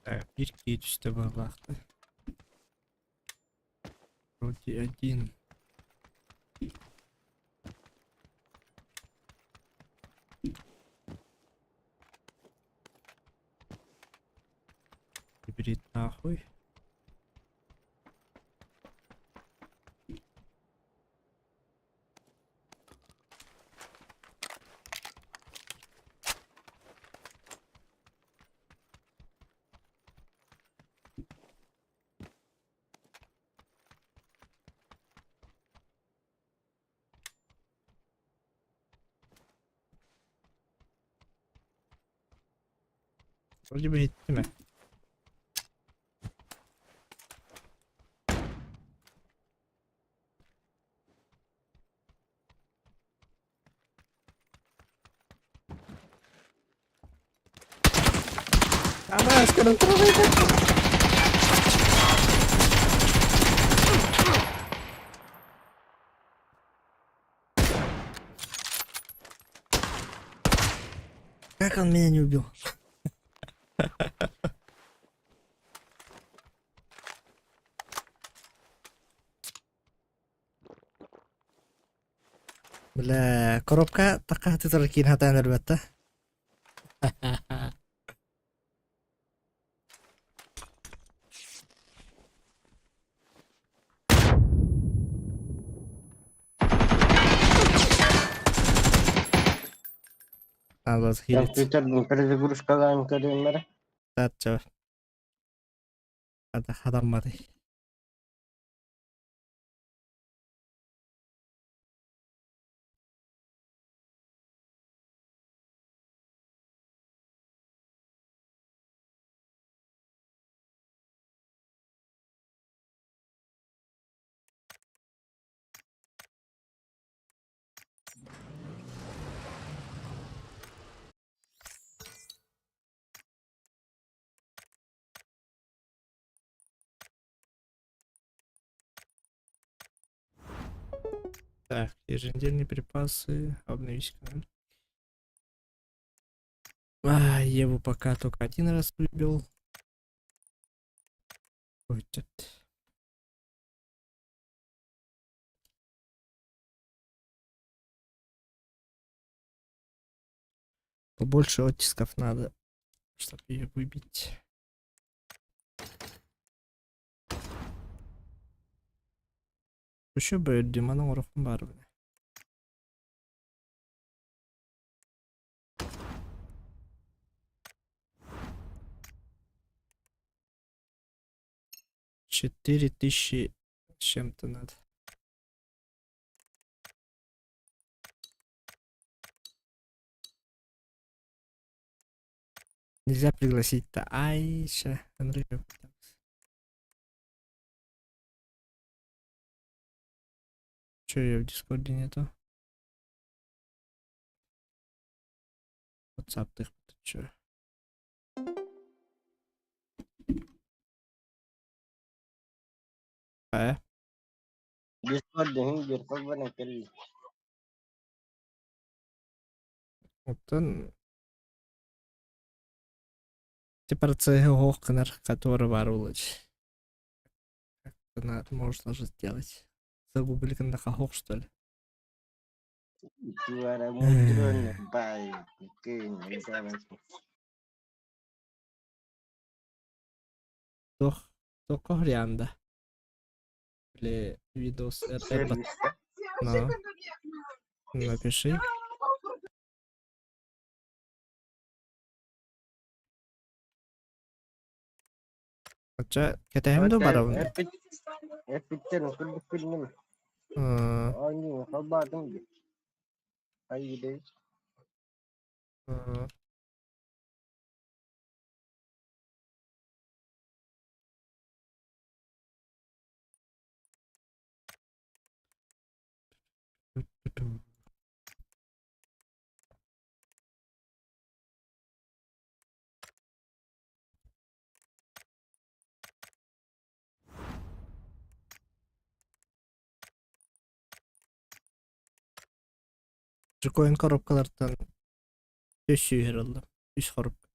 Так, биир киһи түстэ быһыылаахтар. Вроде один. Гибрид нахуй. Вроде бы иһиттим ээ. Как он меня не убил? Бля, коробка такка тутар киин хатаан өлбөттө. Надо схилить. Компьютердин перезагрузкалаан көрүөм эрэ. Татча. Хатамматый. Так, еженедельные припасы, обновить канал. А, Еву пока только один раз выбил. Хватит. Побольше оттисков надо, чтобы ее выбить. Еще бы Диманың урукун бар бile. 4000 с чем-то надо. Нельзя пригласить-то. Ай, ща, Андрей. Че, ее в Дискорде нету? WhatsApp ты чё? Э? Discord иһин биир холбонон кэллэ. Оттон ти процессы оһох гынар, который бар улач. Как-то надо, можно же сделать. Загугли хох, что ли? Туара мудрон бай кин Тох, тоххо хорианда. Или Windows RT Ну, напиши. Оча кэтэһэм дуу барабын? Эпиттэн курдук күлнүм. Оонньуу холбоотум дии. Айыday. Жукоин коробкалартан үс сүүһэр ыллым. Үс коробка.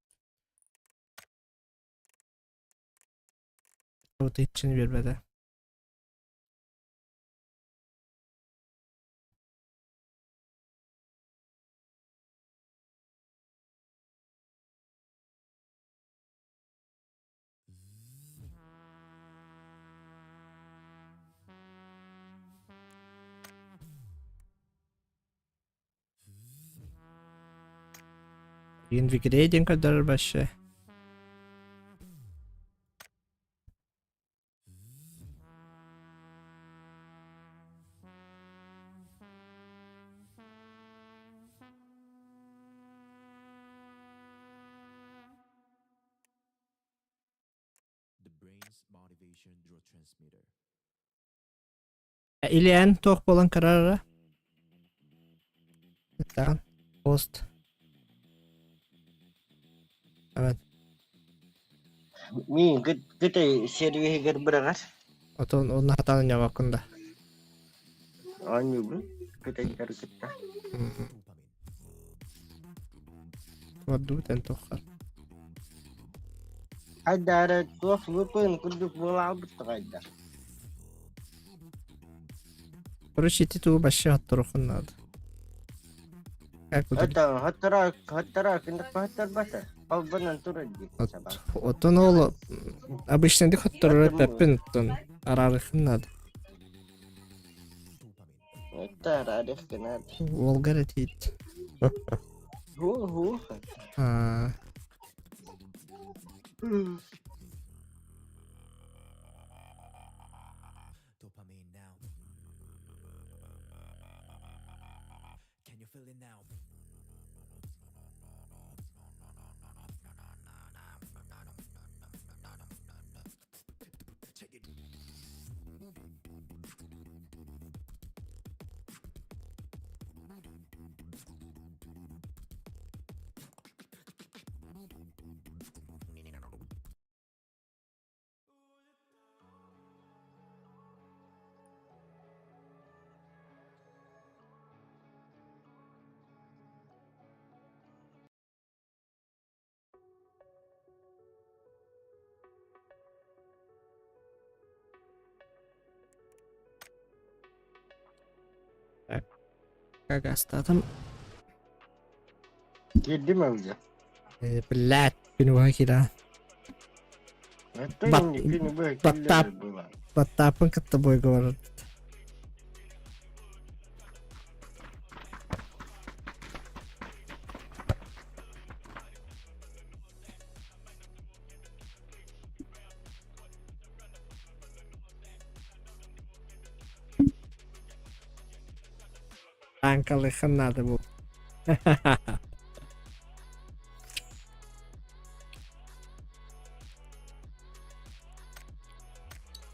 Иччини биэрбэтэ. Инвигрей диэн көрдөрөр вообще. The brain's motivation neurotransmitter. Илиэн туох буолан карара? Таан пост. Evet. Мин кытай сервиһигэр быраҕар. Отон онно хатаан ньабаккын да. Оонньуубун кытайдары кытта. Dopamine. Ваддубут эн туоххар. Хайдаары туох VPN курдук буолаабыт хайда. Короче, ити тугу вообще хотторохун надо. Как удалить? Это хоттора хоттора киндик хоттор Холбонон турар дии саба. Оттон ол обычно хотторор эппэппин оттон араарыхын надо. Dopamine. Это радих гынат. Волгар этиит. Ху-ху. А, Dopamine now. Can you feel it now? Check it. Как астатым? Киирдим уже. Блядь, күнү кира. Это Бат- күнү быһа баттап. киллэрэр буолар. Баттааппын кытта бойго барар. Танкалыхын надо бу.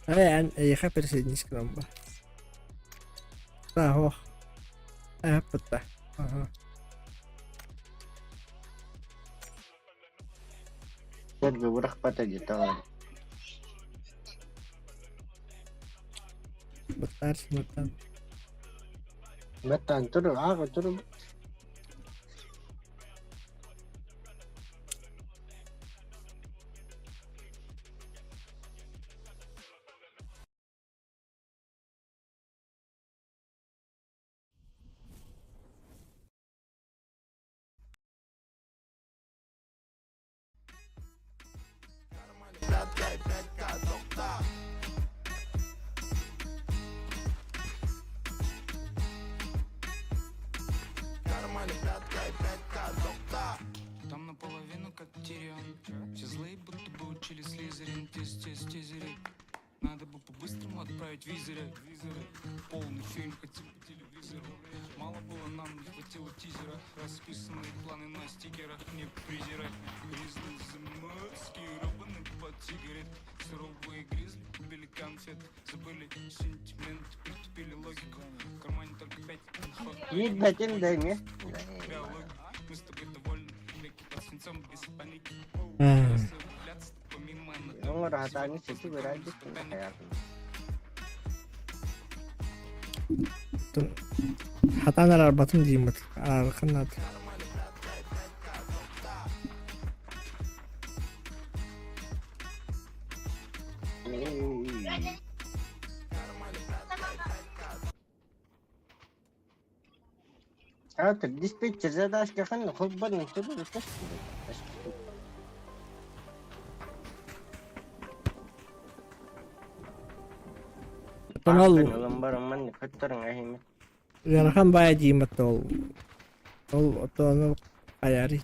Эн эйиэхэ присоединись к нам ба. Да, ох. Э, пытта. Ага. Сэргэ бырахпата дии таҕар. Баттаар сыматтан. Баттаан тур, ааҕа тур. Там наполовину как Тирион. Все злые, будто бы учили Слизерин. Тиз, тиз, тизери. Надо бы по-быстрому отправить визеры. Полный фильм хотим по телевизору. Мало было нам, не хватило тизера. Расписанные планы на стикерах не призеры. Гризли замаскированный под сигарет. Суровые гризли, любили конфет. Забыли сентимент, притупили логику. В кармане только пять. Киирбэтин да эмиэ. Биология. Мы с тобой довольны. Веки под свинцом без паники. М. Расслабляться помимо анатомии. Оҥор хатааҥҥы сити быраадык хайаатын. Хатаан араарбатым дииммит. Араарыхын надо. Аата диспетчер задачка ханна холбонон төбө Оттон ол Ылан баран маннык хөттөрүҥ аһыймыт. ыарахан баайа дииммэт ол ол оттон хайаарый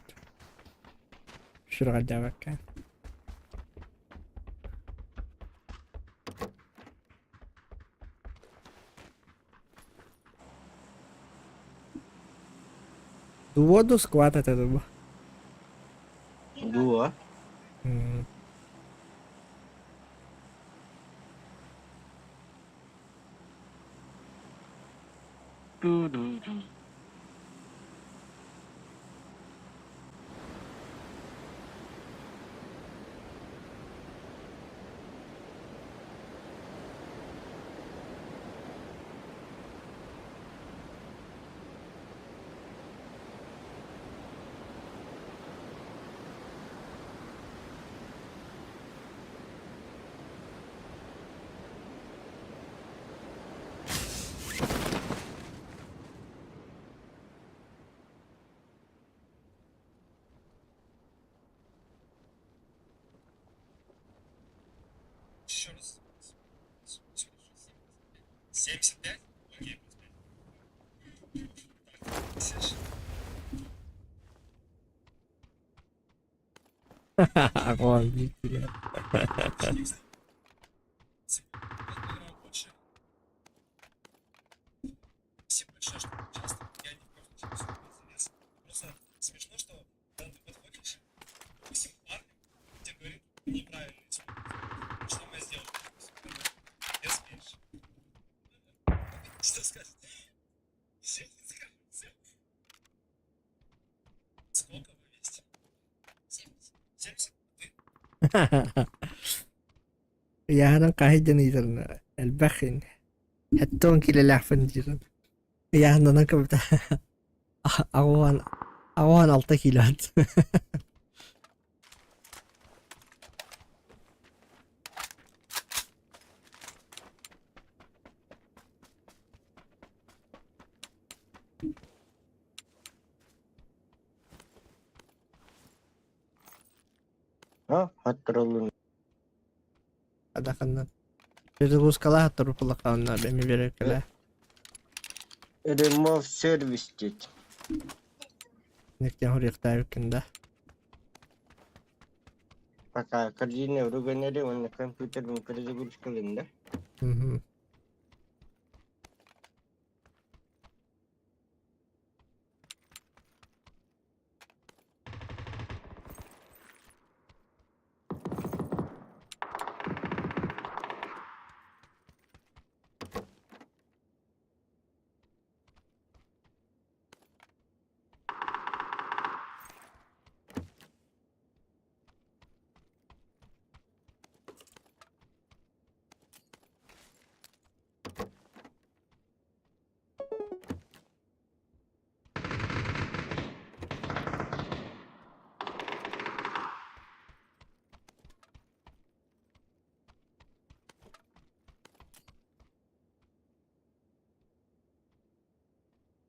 сүрэҕэлдээбэккэ. Дуоду скват этэ дуу? Дуо? М. Еще раз. 75? Окей, плюс 5. Так, тысяч. Аҕам биир Килограмм больше. Спасибо большое, что участвовал. Я не против завес. Просто смешно, что когда ты подходишь, допустим, к парню, он тебе говорит неправильно. Что мы сделали? Вес меньше. Что скажет? Все, не скажет. Всё. Сколько вы весите? 70. 70? Ты? Ыйааһынан хаһый диэн ыйытарын элбэх ини. Сэттэ уон киилэлээхпин диирин. Ыйааһыннанан кэбитэ аҕуһан аҕуһан алта киилэҕин. А, хатырылын. Адаханнан. Перезагрузкалаах турбулахаанна эми берекеле. Remove service диэт. Нектен хоруйахтаабыккын да. Пока корзина уруганери уонна компьютербин перезагрузкалын да. Мгм.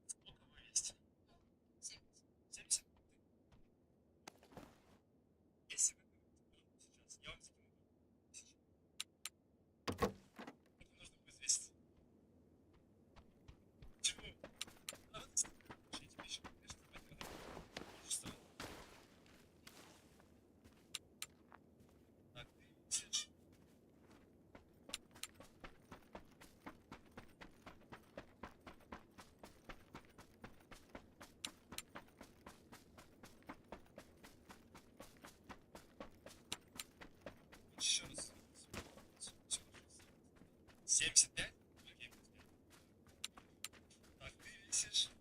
Сколько вы весите? 70. 70? Если вы сейчас, я вам скину тысяч. Это нужно будет взвесить. Почему? А, вот, я тебе еще, конечно, что? Так, ты весишь. Еще раз. 75? Окей, плюс 5. Так, ты весишь.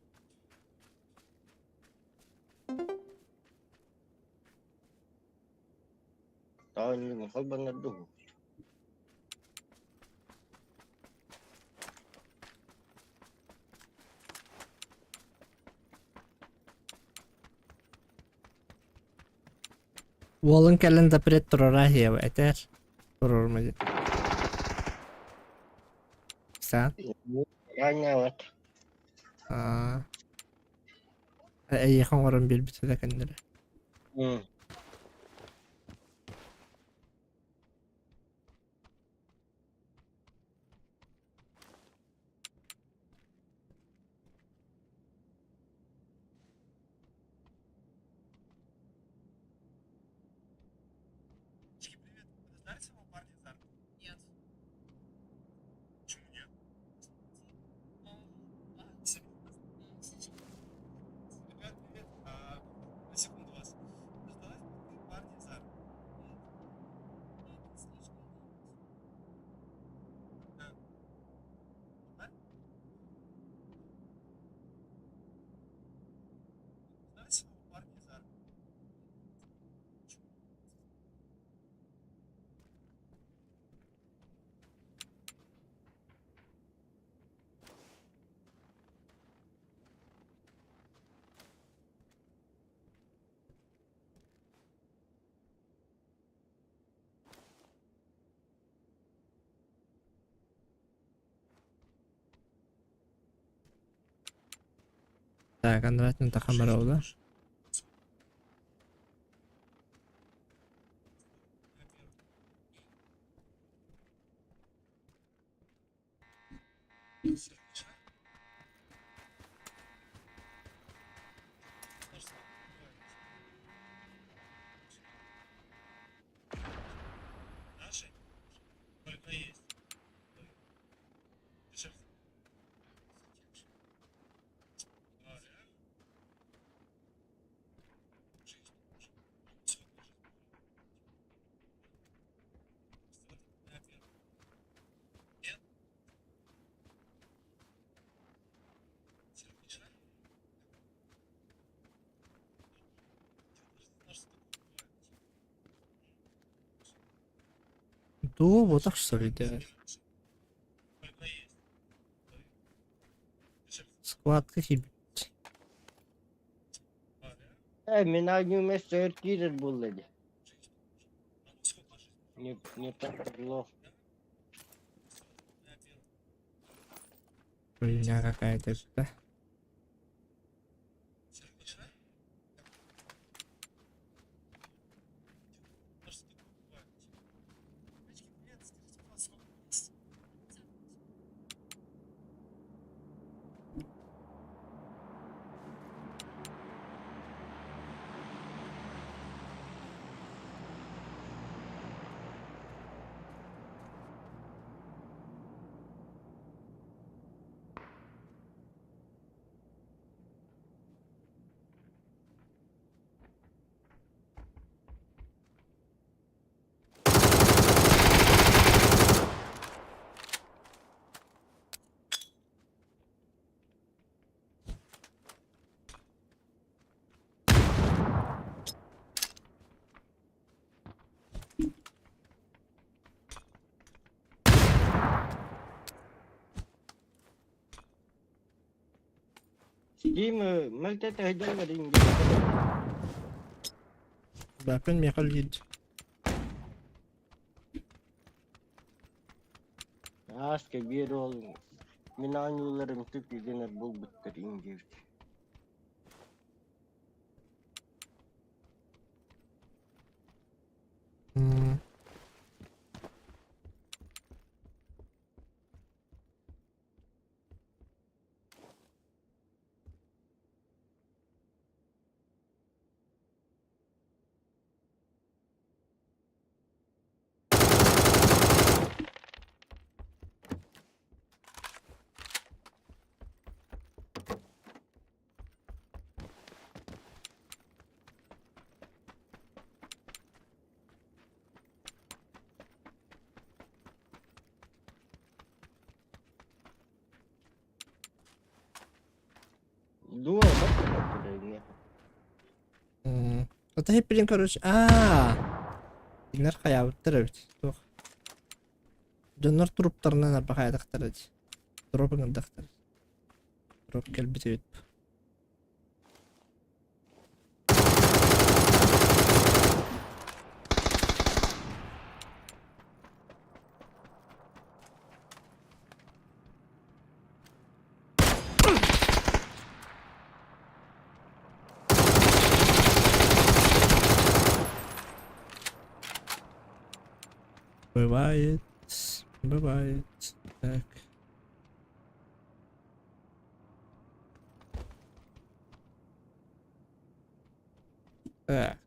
Таанньыгын холбонор дуу. Уолун кэлэн запрет турара иһиэбэ этэр. Туруорма диэн. Билсэҕин? Аанньаабат. Аа. Эйиэхэ оҥорон биэрбит этэ кэннилэр. Привет, вы знали своего парня Зарку? Нет. Почему нет? Ребят, привет. А, на секунду вас. Дождалась ты парня за руку? Да. А? Дождалась своего парня за руку? Так, Андратин Тахамарова. Дуу буолах суруйда. Складка киирбит. Э, мин аанньуу өссө өр киирэр буолла дии. Не, не так плохо. Хуйня какая-то, да? Steam мөлтөтө сылдьаллар Баппын миэхэ үллүүр. Ааска биир уол мин оонньууларым түк гынар буолбуттар иҥдиэбит. Дуо Это хиппилин, короче. Аа. Кинилэр хайаабыттар эбит. Туох. Дьоннор туруптарынан арба хайатахтар эбит. Дроп ыҥырдахтар. Дроп кэлбит эбит. Бывает, бывает. Так. Так.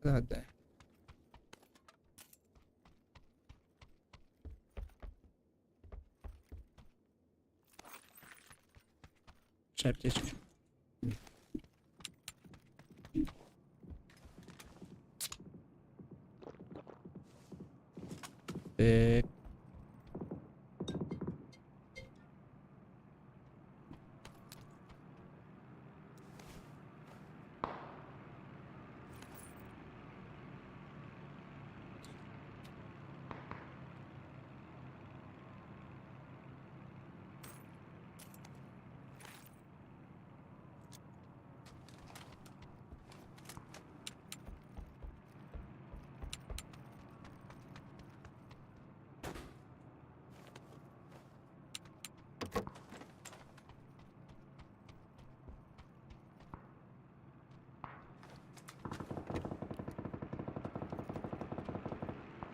Да-да. Аптечка. Так.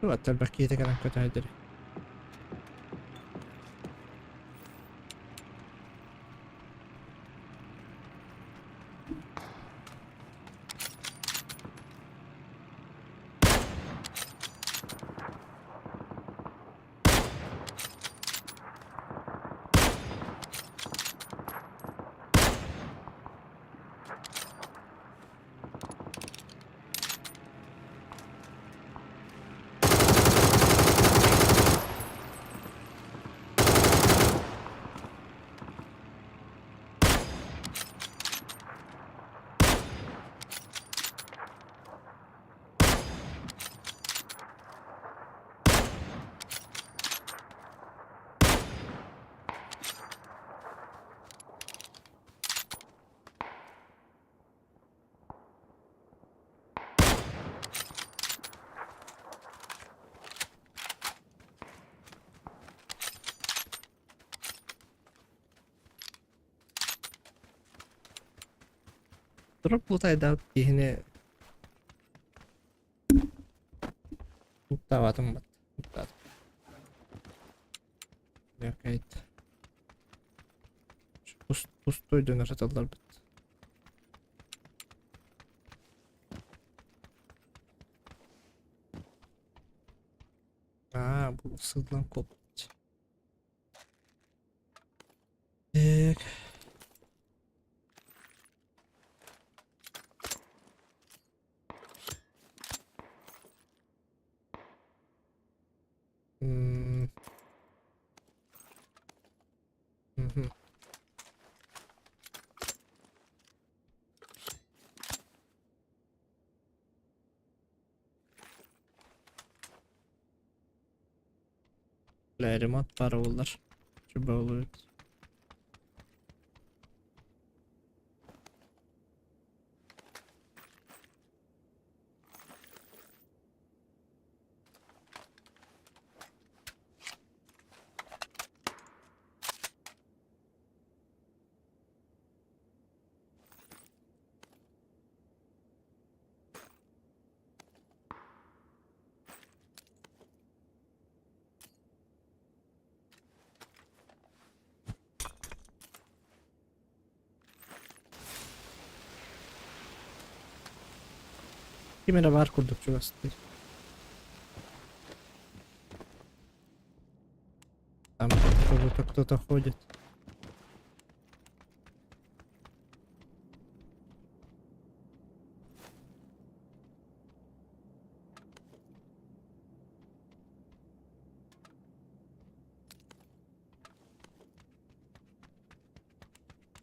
Туох элбэх киһитэ кэлэн көтөөдөрүй? Дроп лутайдаабыт киһини Таабатым бат. Бэркэйт. Пустой дьонор сыталларбыт. Аа, бу сыллан куоппут. Так. М. Мгм. Бля, ремонт пара буоллар. Чуба буолуо эбит. Ким эрэ баар курдук чугастыы. Там кто-то кто-то ходит.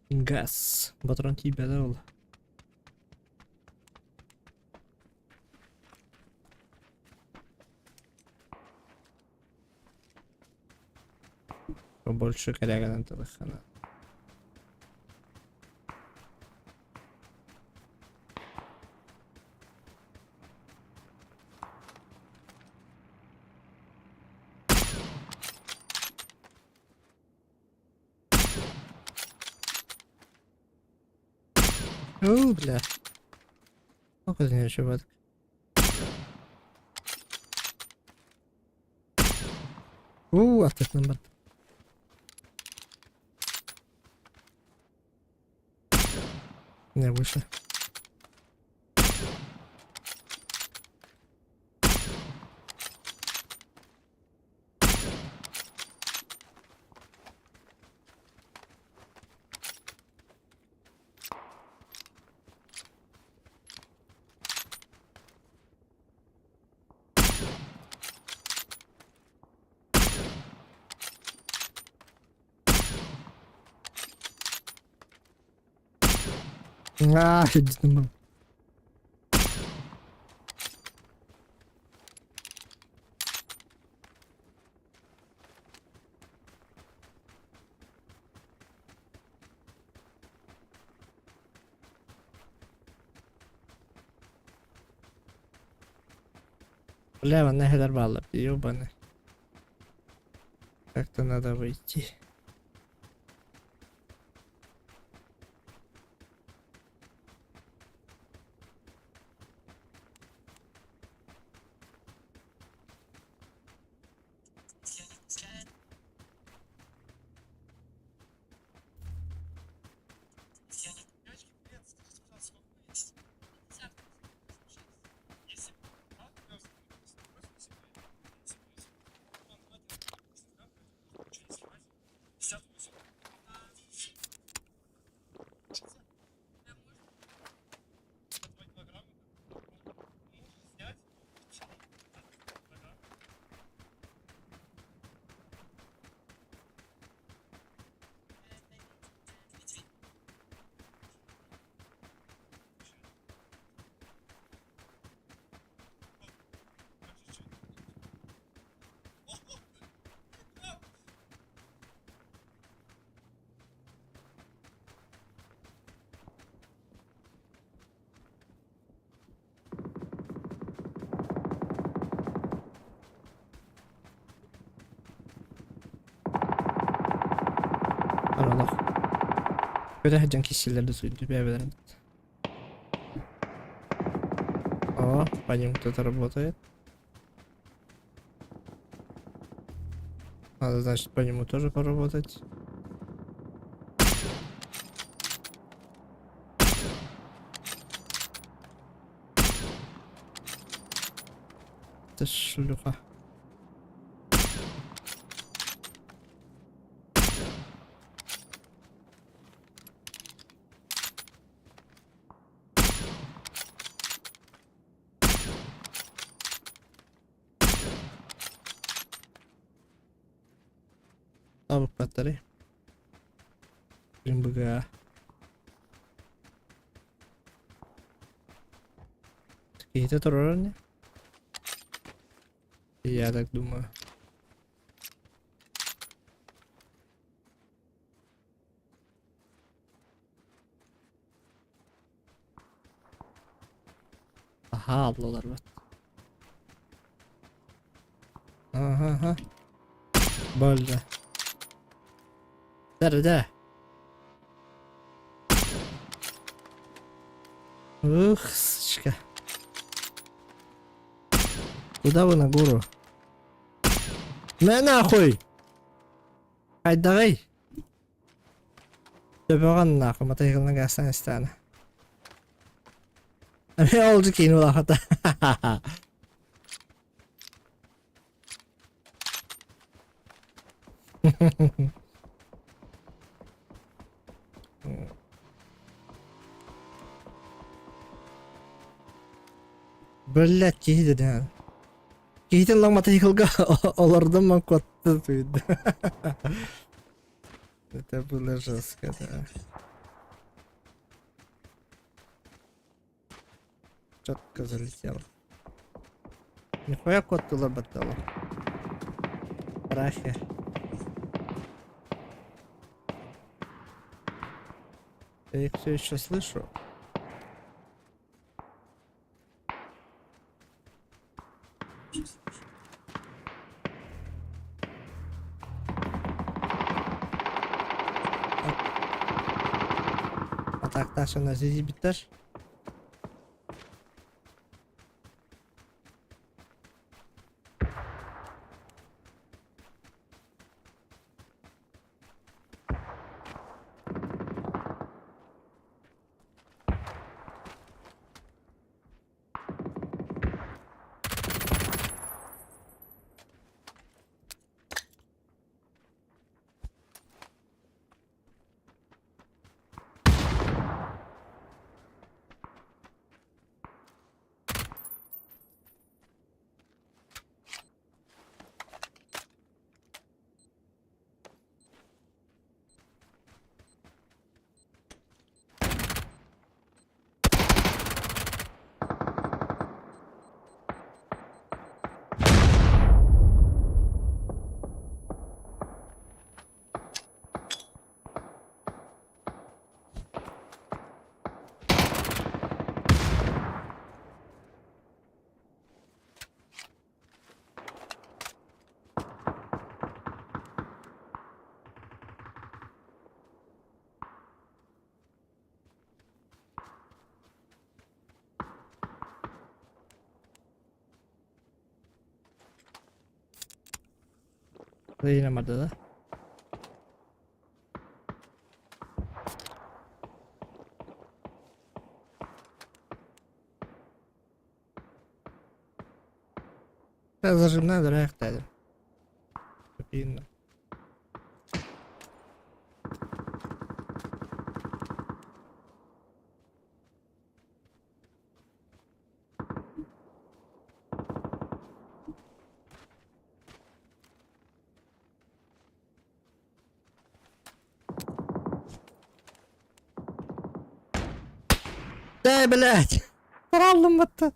Газ. Патрон тиийбэтэ ол. Побольше корягынан телефона. Оо, бля. О, конечно, Уу, аттытынан барда. Не выше. Аа, сирдьитим Бля, манна эһэлэр бааллар дии, ёбаный. Как-то надо выйти. Аралах. Көтө сылдьан киссэллэрэ суйду бэйэлэрин. О, по ним кто-то работает. Надо, значит, по нему тоже поработать. Это шлюха. Табыппаттарый. МБГ. Киһитэ турар ини. Я так думаю. Аһаа аллаларбыт. Аха. Больно. Да-да-да. Ух, сучка. Куда вы на гору? На нахуй! Хайдаҕый? Төбөҕө нахуй матайгылна гастан истаана. Эмиэ ол киин улахата. Блять, киһи да. Киһитин лаҥ матайгылга олордум ман куотта туйда. Это было жестко, да. Четко залетело. Нихуя куоттулар баттала. Рахе. Я их все еще слышу. Атаактаашана сизибиттэр. Ыйына да? Зажимная дырахтады. Видно. Да, блядь! Құралым бітті.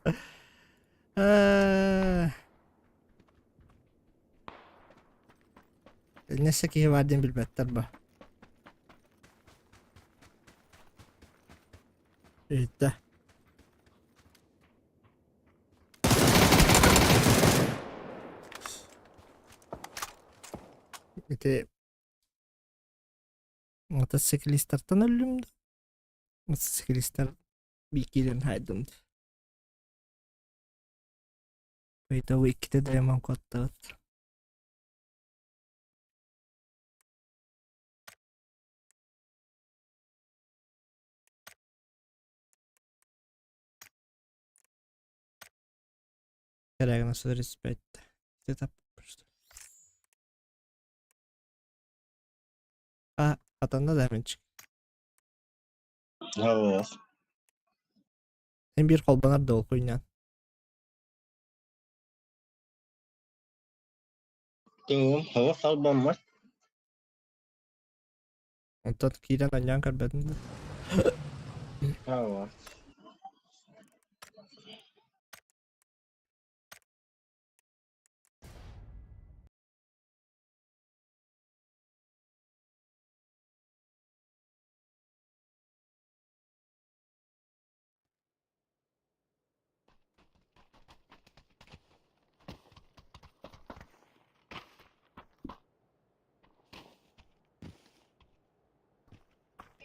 Несе киһи баар диэн билбэттэр ба. Иһиттэ. Ити мотоциклистартан өллүм да. Мотоциклистар биикиилэрин хаайдым. Ыйтабы иккитэ дайаман куоттабыт. Корягина 135. Где-то что? А, хатанна да менчик. Аллах. Эн биир холбонор да ол куйнан. Тыым, хава салбаммат. Онтон киирэн анньаан көрбөтүм да. Хава.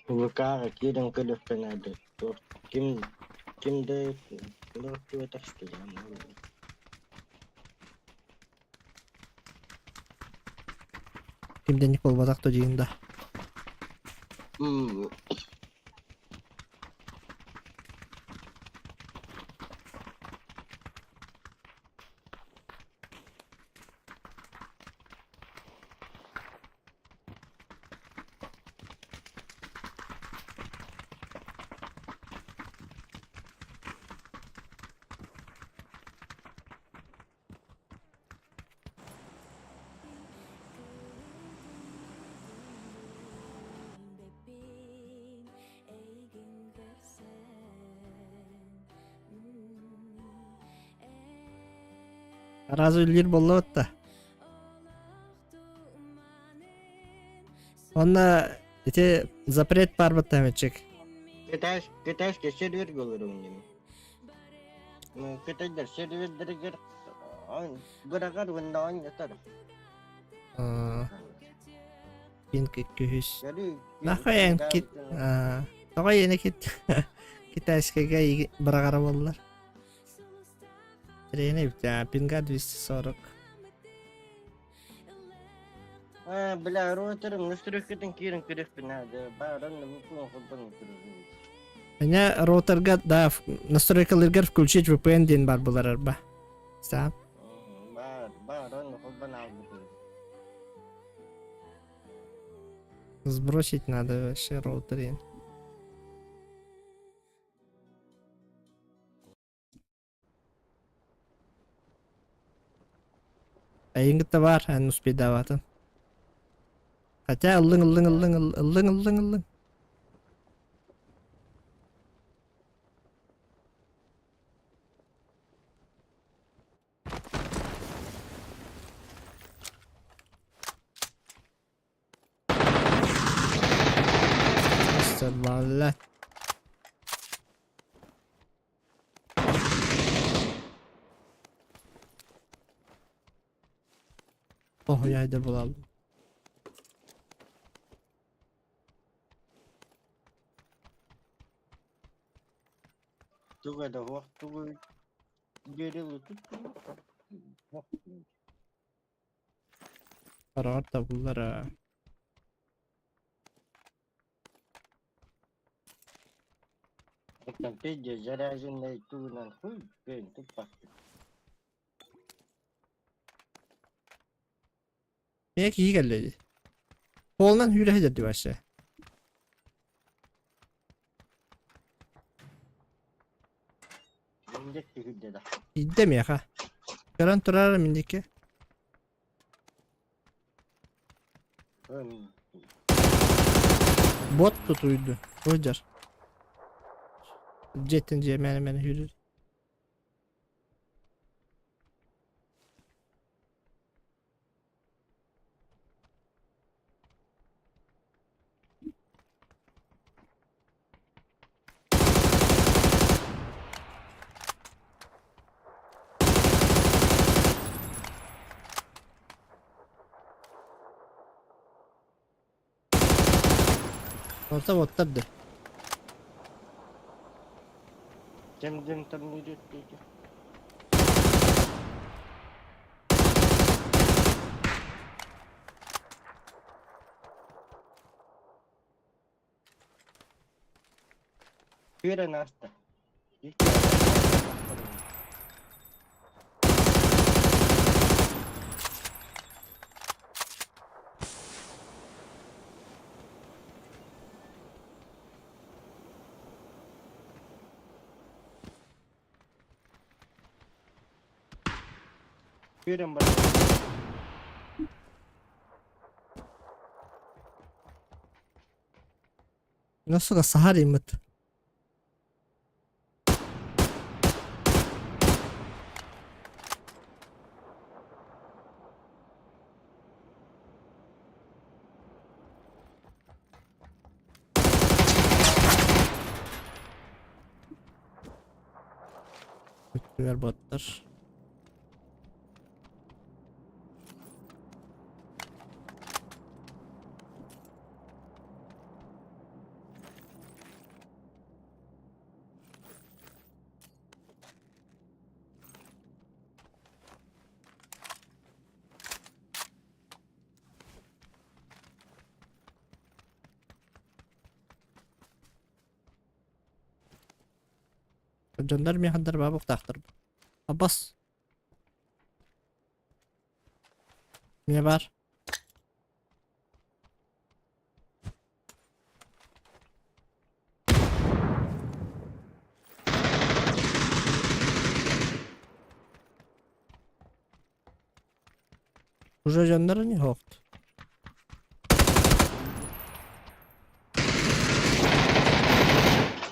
ВК киирэн көрүөхпүн наада. Туох ким ким да Ким да буолбатах да диин да. Араас үллүүр буолла да. Онно ити запрет баар баттамычык. Китайский сервер говорю. Ну, китайдар сервердеригэр бырагар уонна оонньотор. Пинг икки Нахуй кит тоҕо иэнэ кит китайскайга быраҕара буоллар. Тренер эбит пинга 240. Бля, роутерым настройкатын киирэн көрүөхпүн наада. Бааран холбон Меня роутерга да настройкаларгар включить VPN диэн бар булар арба. Саап. Баар, баар, онно холбон албытым. Сбросить надо вообще роутер. Эйиҥ бар, эн успейдаабатын. Хотя ыллыҥ ыллыҥ ыллыҥ ыллыҥ ыллыҥ ыллыҥ. Валля. Oh yayda bulalım. Туга да уох тугу диэри. Хараҕар табыллара. Оттон пиздец заряженный тугунан хуй күөн туппаппын. Миэ киһи кэллэ дии. Суолунан сүүрэ сылдьар дии вообще. Миндек түһүрдэ да. Иидэ миэхэ. Көрөн турар миндикки. Бот тутуйду. Сылдьар. Дьиэттэн дьиэ мээнэ-мээнэ сүүрэр. Орто боттар да. Кэм дьон там идет дети. Үөрэн ааста. Үөрэн баран. Ну, сука, саһар иммит. Бүттүлэр боттар. Дьоннор миэхэ баабыктаахтар. Абас. Миэ баар. Уже дьоннор не хоохт.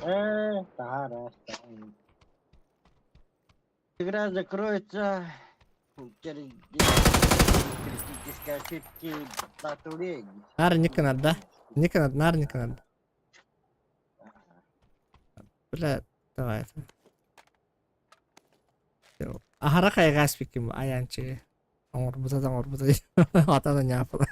Э, таһаар Игра закроется через критической ошибки дату. Наар не канада. Не канада, наар не канада. Бля, давай. Аһара хайҕааспыккын айаанчы. Оҥорбута да оҥорбута ата да ньаапыла.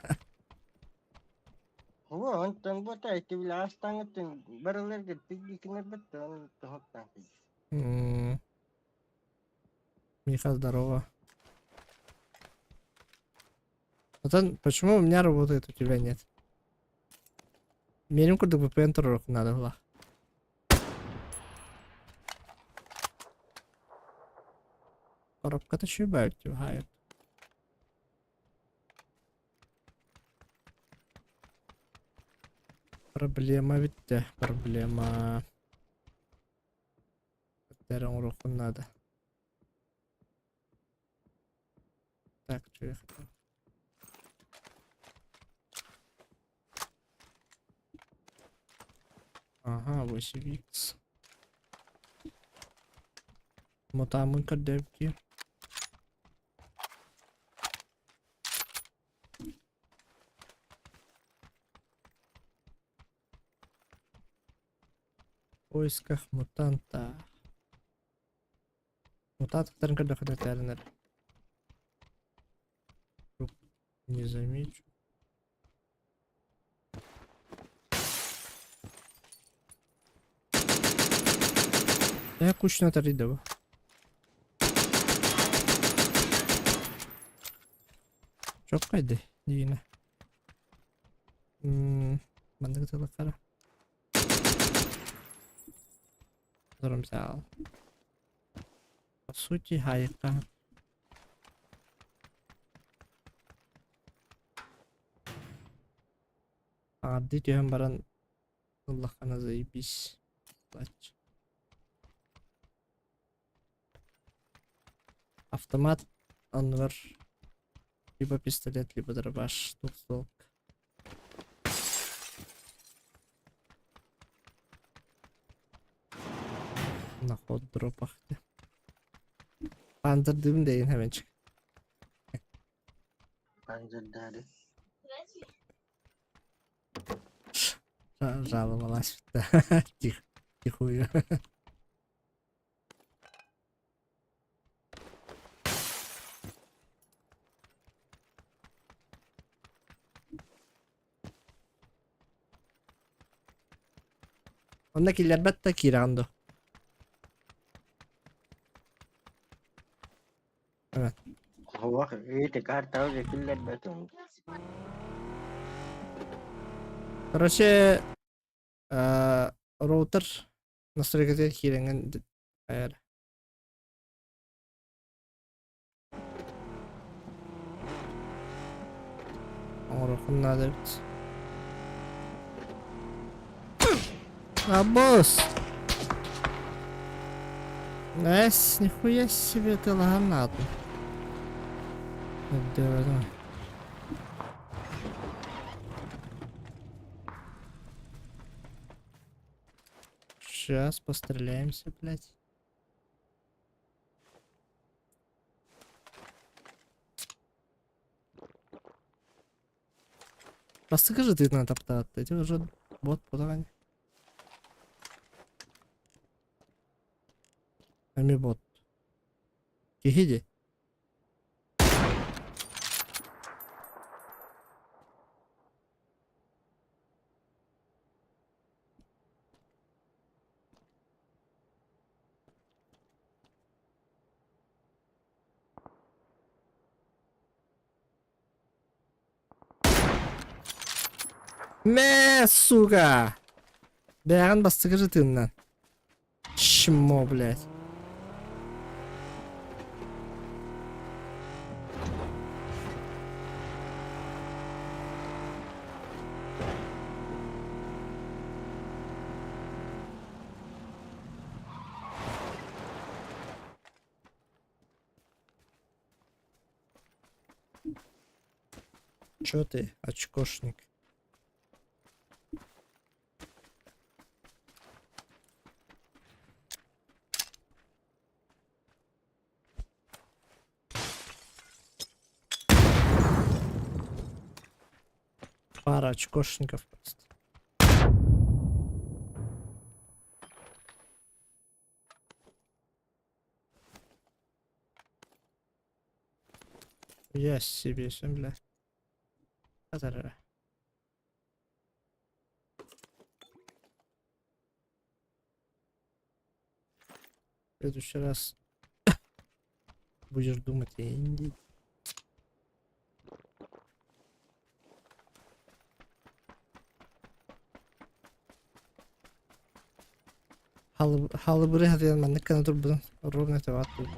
Онтон бу тайты астаҥыттын барыларга пиггикинер бетте он тоһоттан. Миха, здорово. Потом, почему у меня работает, у тебя нет? Меним курдук VPN туруох надо было. Коробката шибают, тюгает. Проблема ведь, проблема. Оҥоруоххун надо. Так, что я хотел? Ага, 8х. Мотамын көрдөбүт. В поисках мутанта. Мутанттарын көрдөххүнэ этээринэр. Не замечу. Я кучно таридова. Чоқ қайды? Дина. Маннык тыллахтара. Взял. По сути, хайка. Аҕардыы түһэн баран ыллаххына заебись. Автомат оннугар либо пистолет, либо дробаш, двухстволка. На ход дропах. Панзердыым дейин хэмэнчик. Панзердаары. Жаловалась. Тихо. Тихую. Онно киллэрбэт да киирэҕин дуо? Суох, ити картаҕа дьэ киллэрбэтим. Короче, роутер настройкатыгар киирэҥҥин хайар. Оҥоруоххун наада эбит. Абос! Эс, нихуя себе ты лаганатын. Сейчас постреляемся, блядь. Бастакы жытыытынан таптаатта. Ити уже бот буолаҕын. Эми бот. Киһи дии. Мэ, сука! Бэйэҕин бастакы жытыыннан. Чмо, блядь. Чё ты, очкошник? Пара очкошников просто. Я себе всем, бля. Хатарара. В следующий раз будешь думать Инди. Халыбыры хатыйан маннык гына турбутун ровно тэбэҕит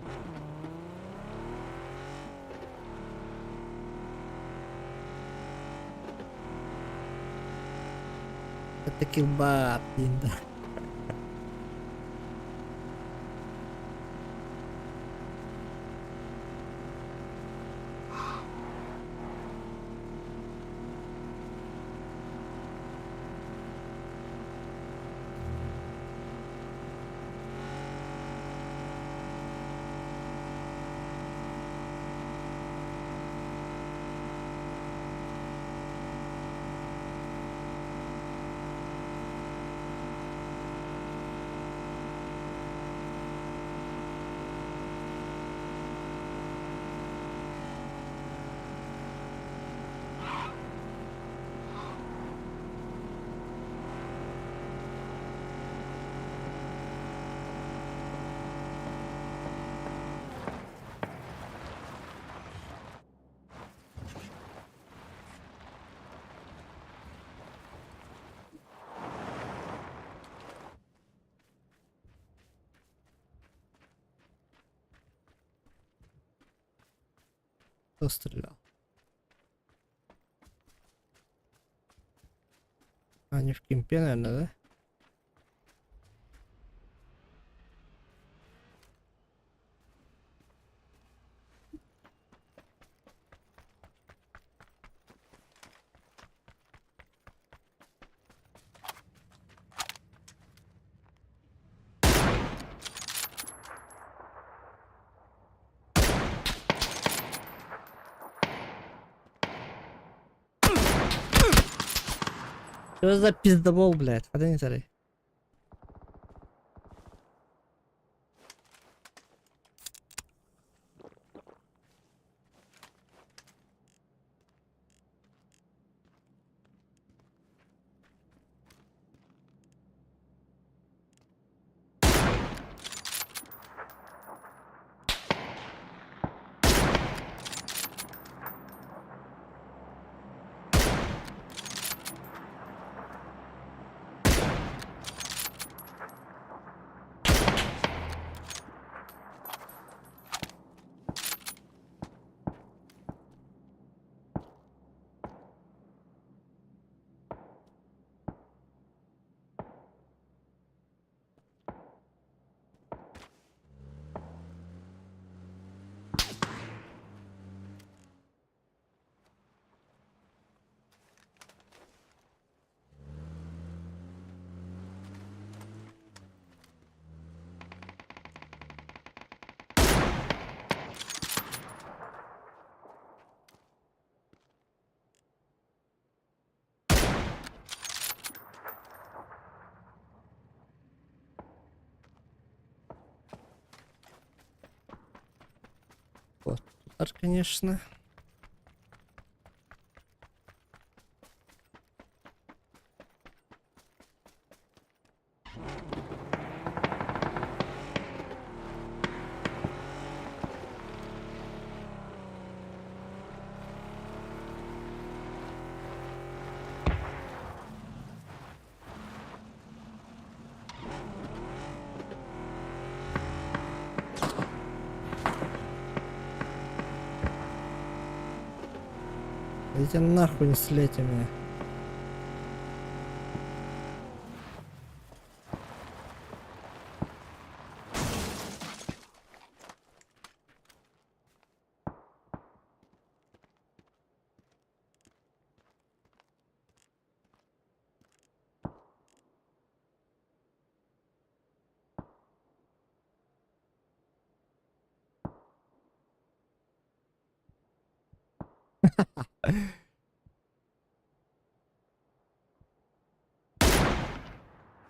Это килбаат диэн да. Кто стрелял? Они в кемпе, наверное, да? Что за пиздобол, блядь? Ходи не Вот, конечно. Идите нахуй, не стреляйте меня.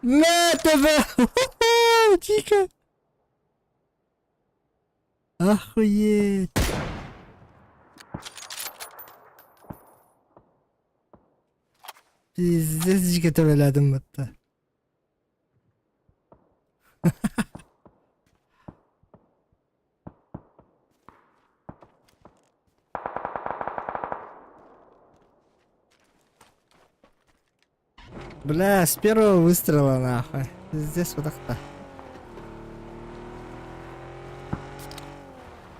На тебе! Тихо! Охуеть! Пиздец дьиҥэ тэбэлээтим батта. Бля, с первого выстрела нахуй. Пиздец вот так-то.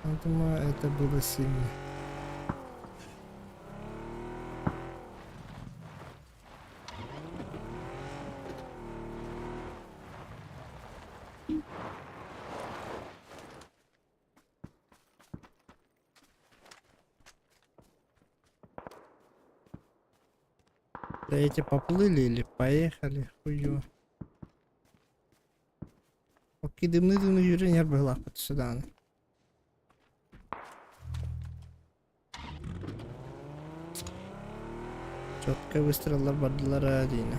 Я думаю, это было сильно. Да эти поплыли или поехали, хую. Окей, дымны дымны юренер была под сюда. Четко выстреллар бардылар диина.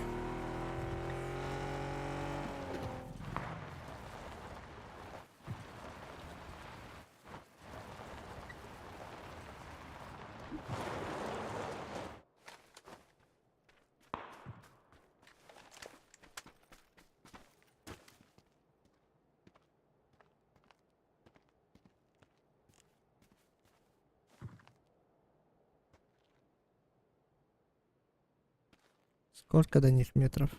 Сколько до них метров?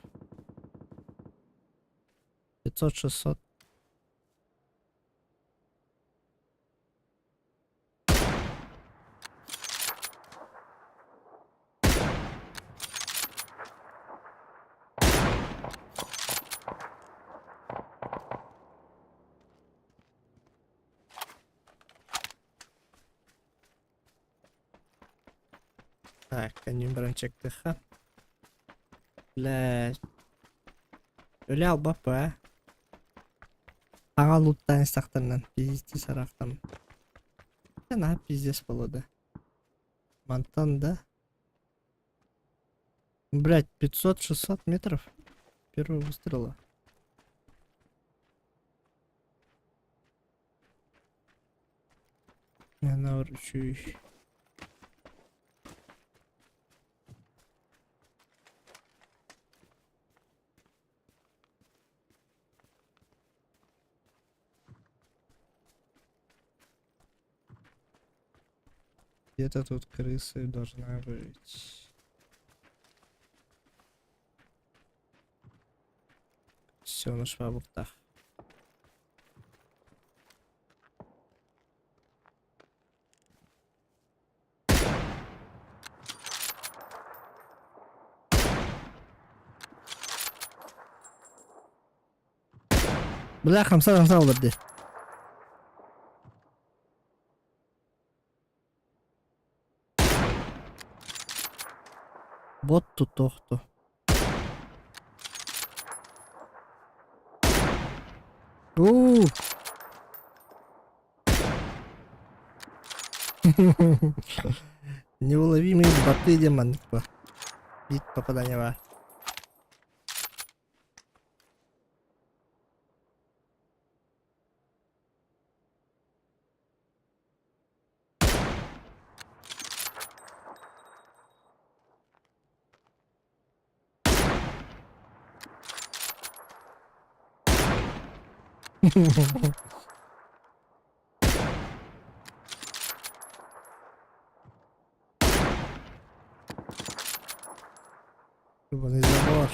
500, 600. Так, кэннин баран чектыхха. Бля, өлө албаппа ээ. Аҕа луттаан истэхтэринэн пиздец арахтам. Наһаа пиздец буолуо да. Мантан да Блять, 500-600 метров первого выстрела. Үчүй. Где-то тут крысы должна быть. Все, нашла буктах. Бля, хамса хамса олор дии. Бот тутуохту. Уу! Неуловимые боты диэн маннык бу. Бит попадание баар. Ебаный забор.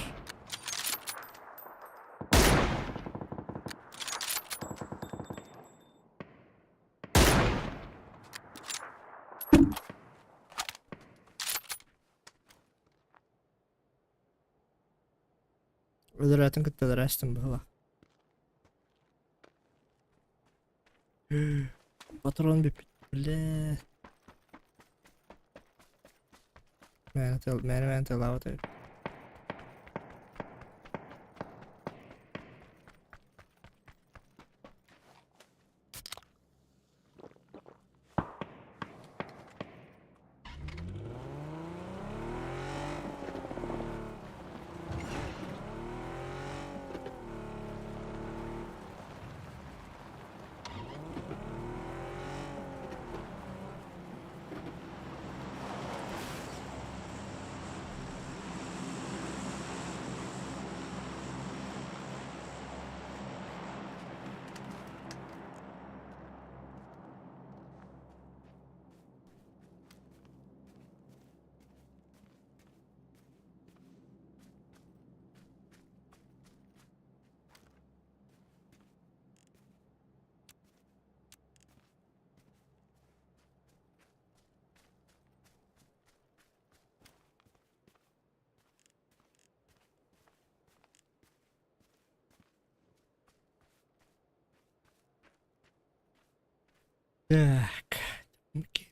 Өлөрөтүн кытта өлөрөөстүм быһыылаах. Патрон бүппүт. Бля. Мээнэ тыл, мээнэ мээнэ тыллаабат эбит. Так. Окей.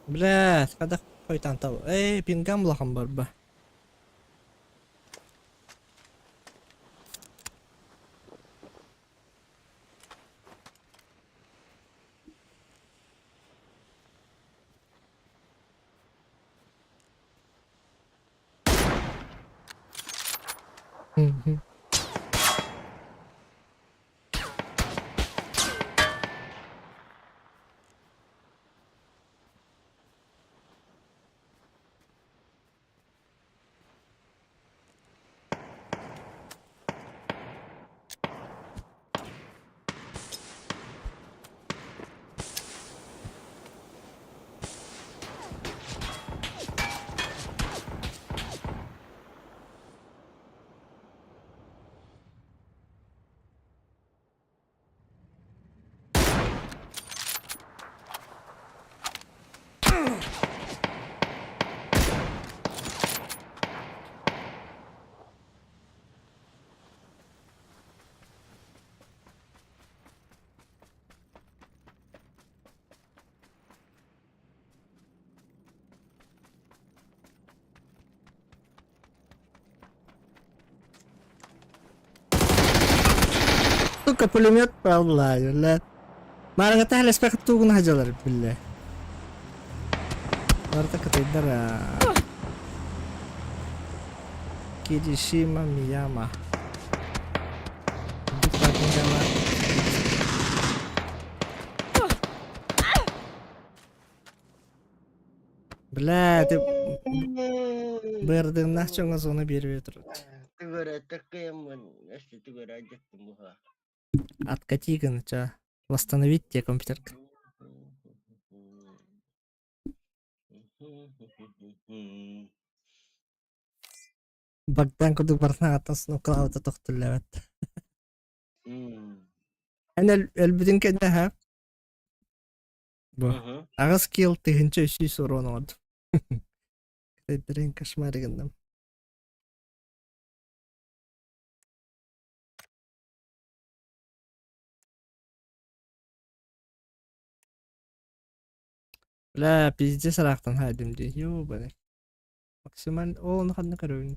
Бля, хайдах Хойутаан таб Ээ, пингам улахан барба. Сука, пулемет палла, бля. Маарыҥҥа леспек тугун хадьалар биллэ. Барыта кытайдар Киришима Мияма. Бля, ты бырдыҥнаах дьоҥҥо зона биэрбэт турар. Тыгыра такыйаммын, өссө тыгыра дьэттим буһа. Откати гын, ча. Восстановить те компьютерка. Богдан курдук барытын аҕаттан снукалаабыта тохтуллабат. Эн өлбүтүн кэннэ ха Бу аҕыс килл 1300 урон оҥордум. Кытайдарын кошмар гынным. Бля, пиздец ыраахтан хаайдым дии. Ёбаный. Максималь... Оо, ону ханна көрөбүн?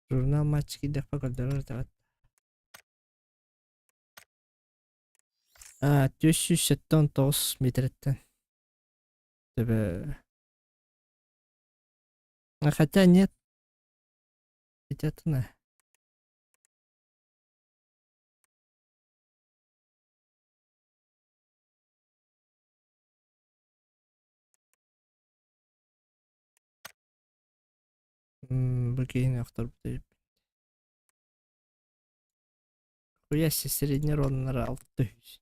Журнал матч киирдэххэ көрдөрөр этэҕит. Аа, 479 метреттэн. Төбө. А хотя нет. Хотя-то Бу киһини охторбут Хуя себе средний роннара 600.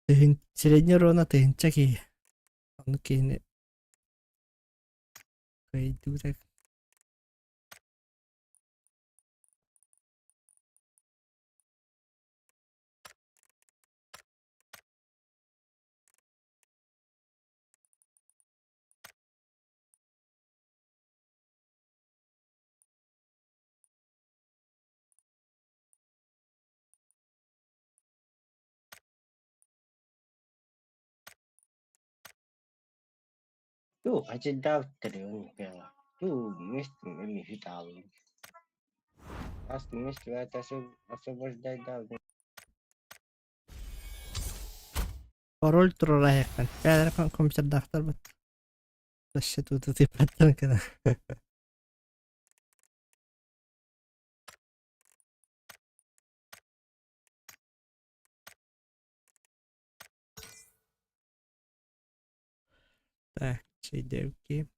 Тыһын средний рона тыһынча киһи. Ону киһини кыайдыбыта. Туу хачырдаабыттар Туу вместе эми Ас вместе это освобождай Пароль туруораһыахпын. Бэйэлэрэ компьютердаахтар бут. Вообще тут тыыппаттан кына. Так, чэйдээбикки.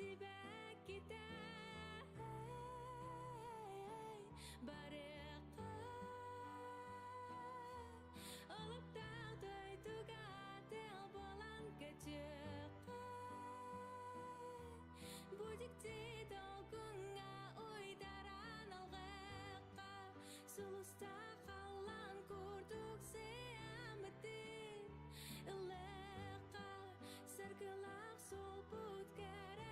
Сибэккитэ барыахха Олуктаах дойдуга тыал буолан көтүөххэ Бу дьикти долгуҥҥа уйдаран алгыахха Сулустаах халлаан курдук сыаммытын ылыахха Саргылаах суолбут кэрэ.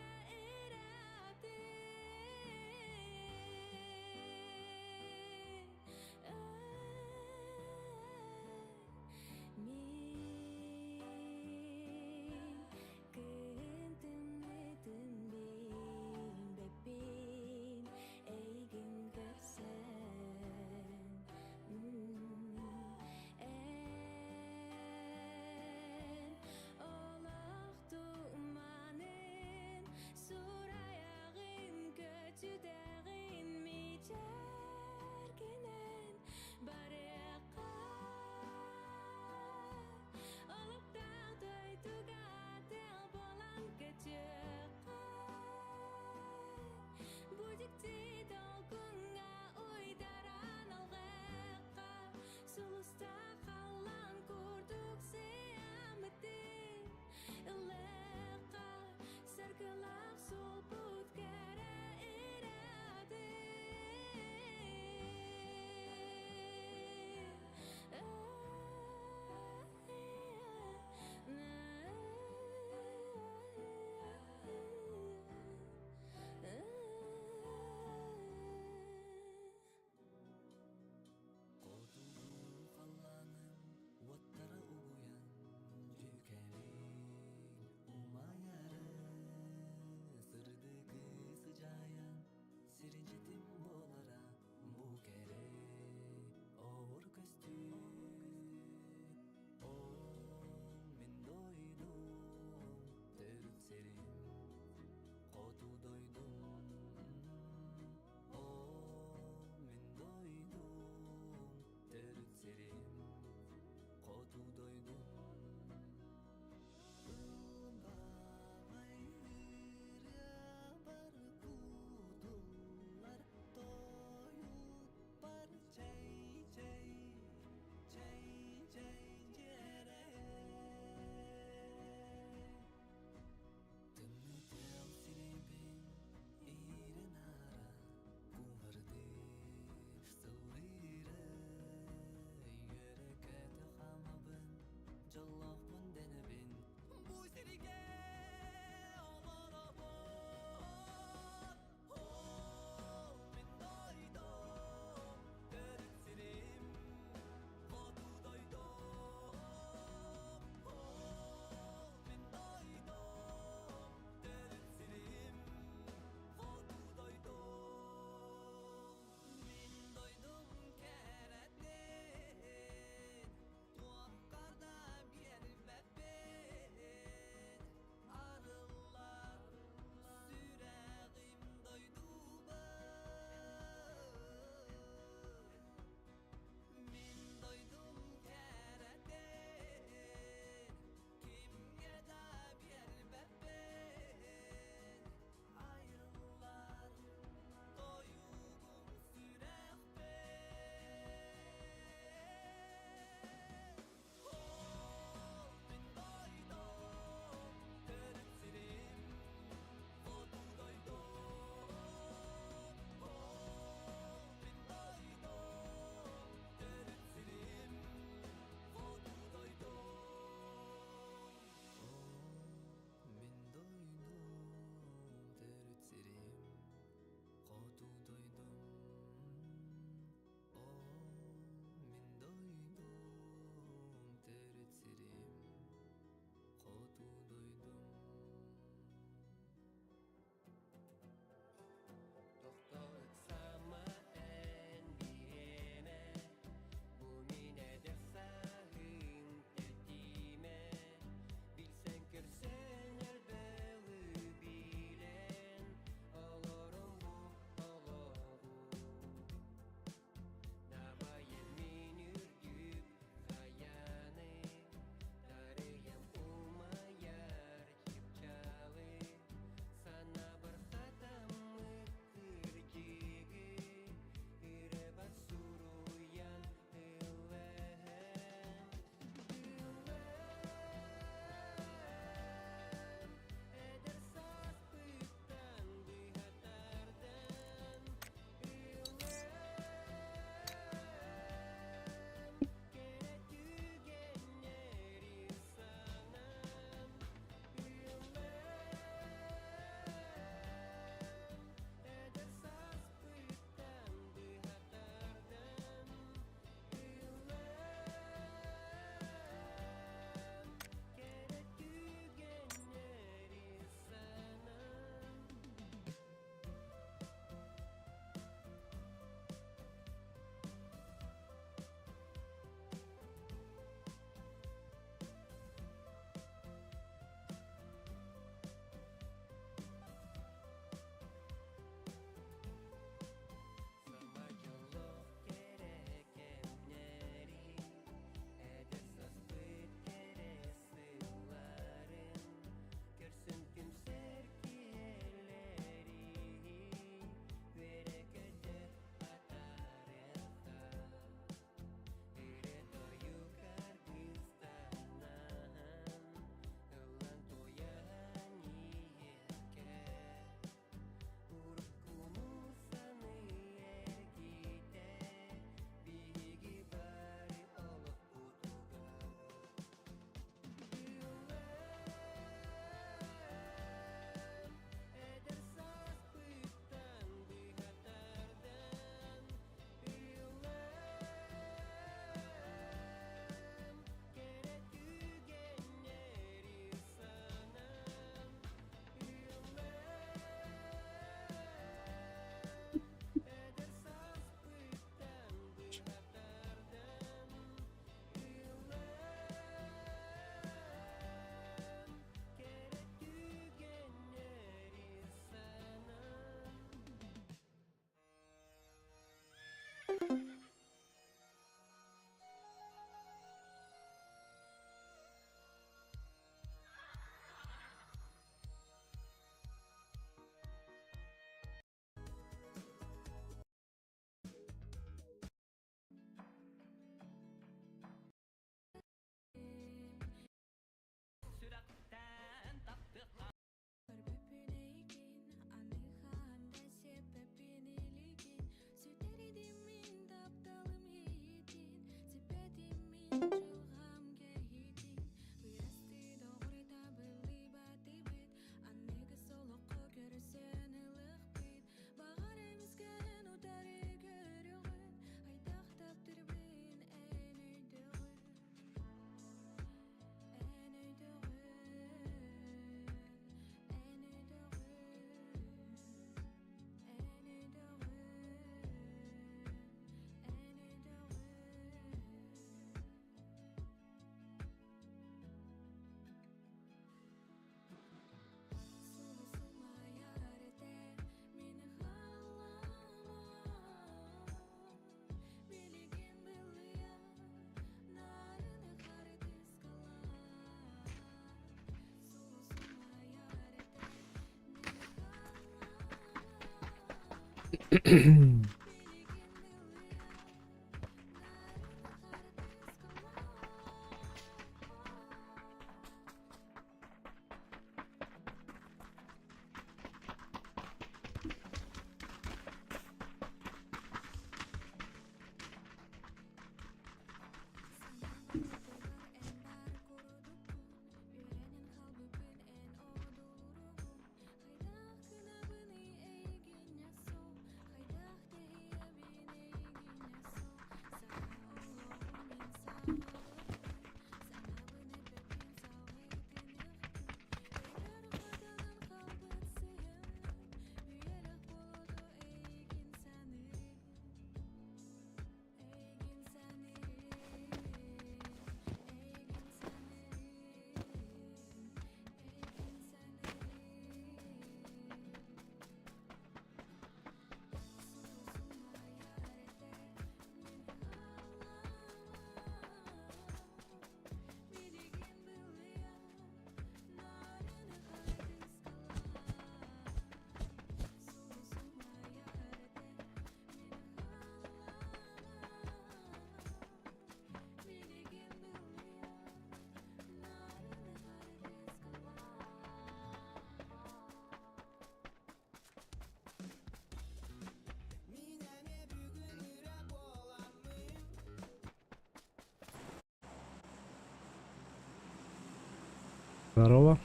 Здорово.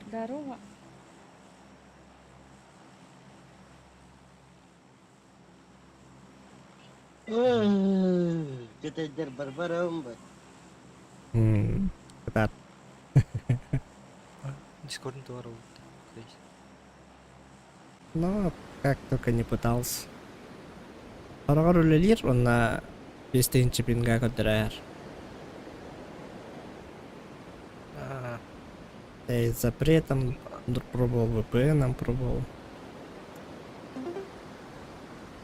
Здорово. Кытайдар барбарам бат. Кытаат. Дискордун туора Ну, как только не пытался. Сороҕор үлэлиир уонна биэс тыһыынча пинга көрдөрөр. Я и с запретом пробовал, VPN пробовал.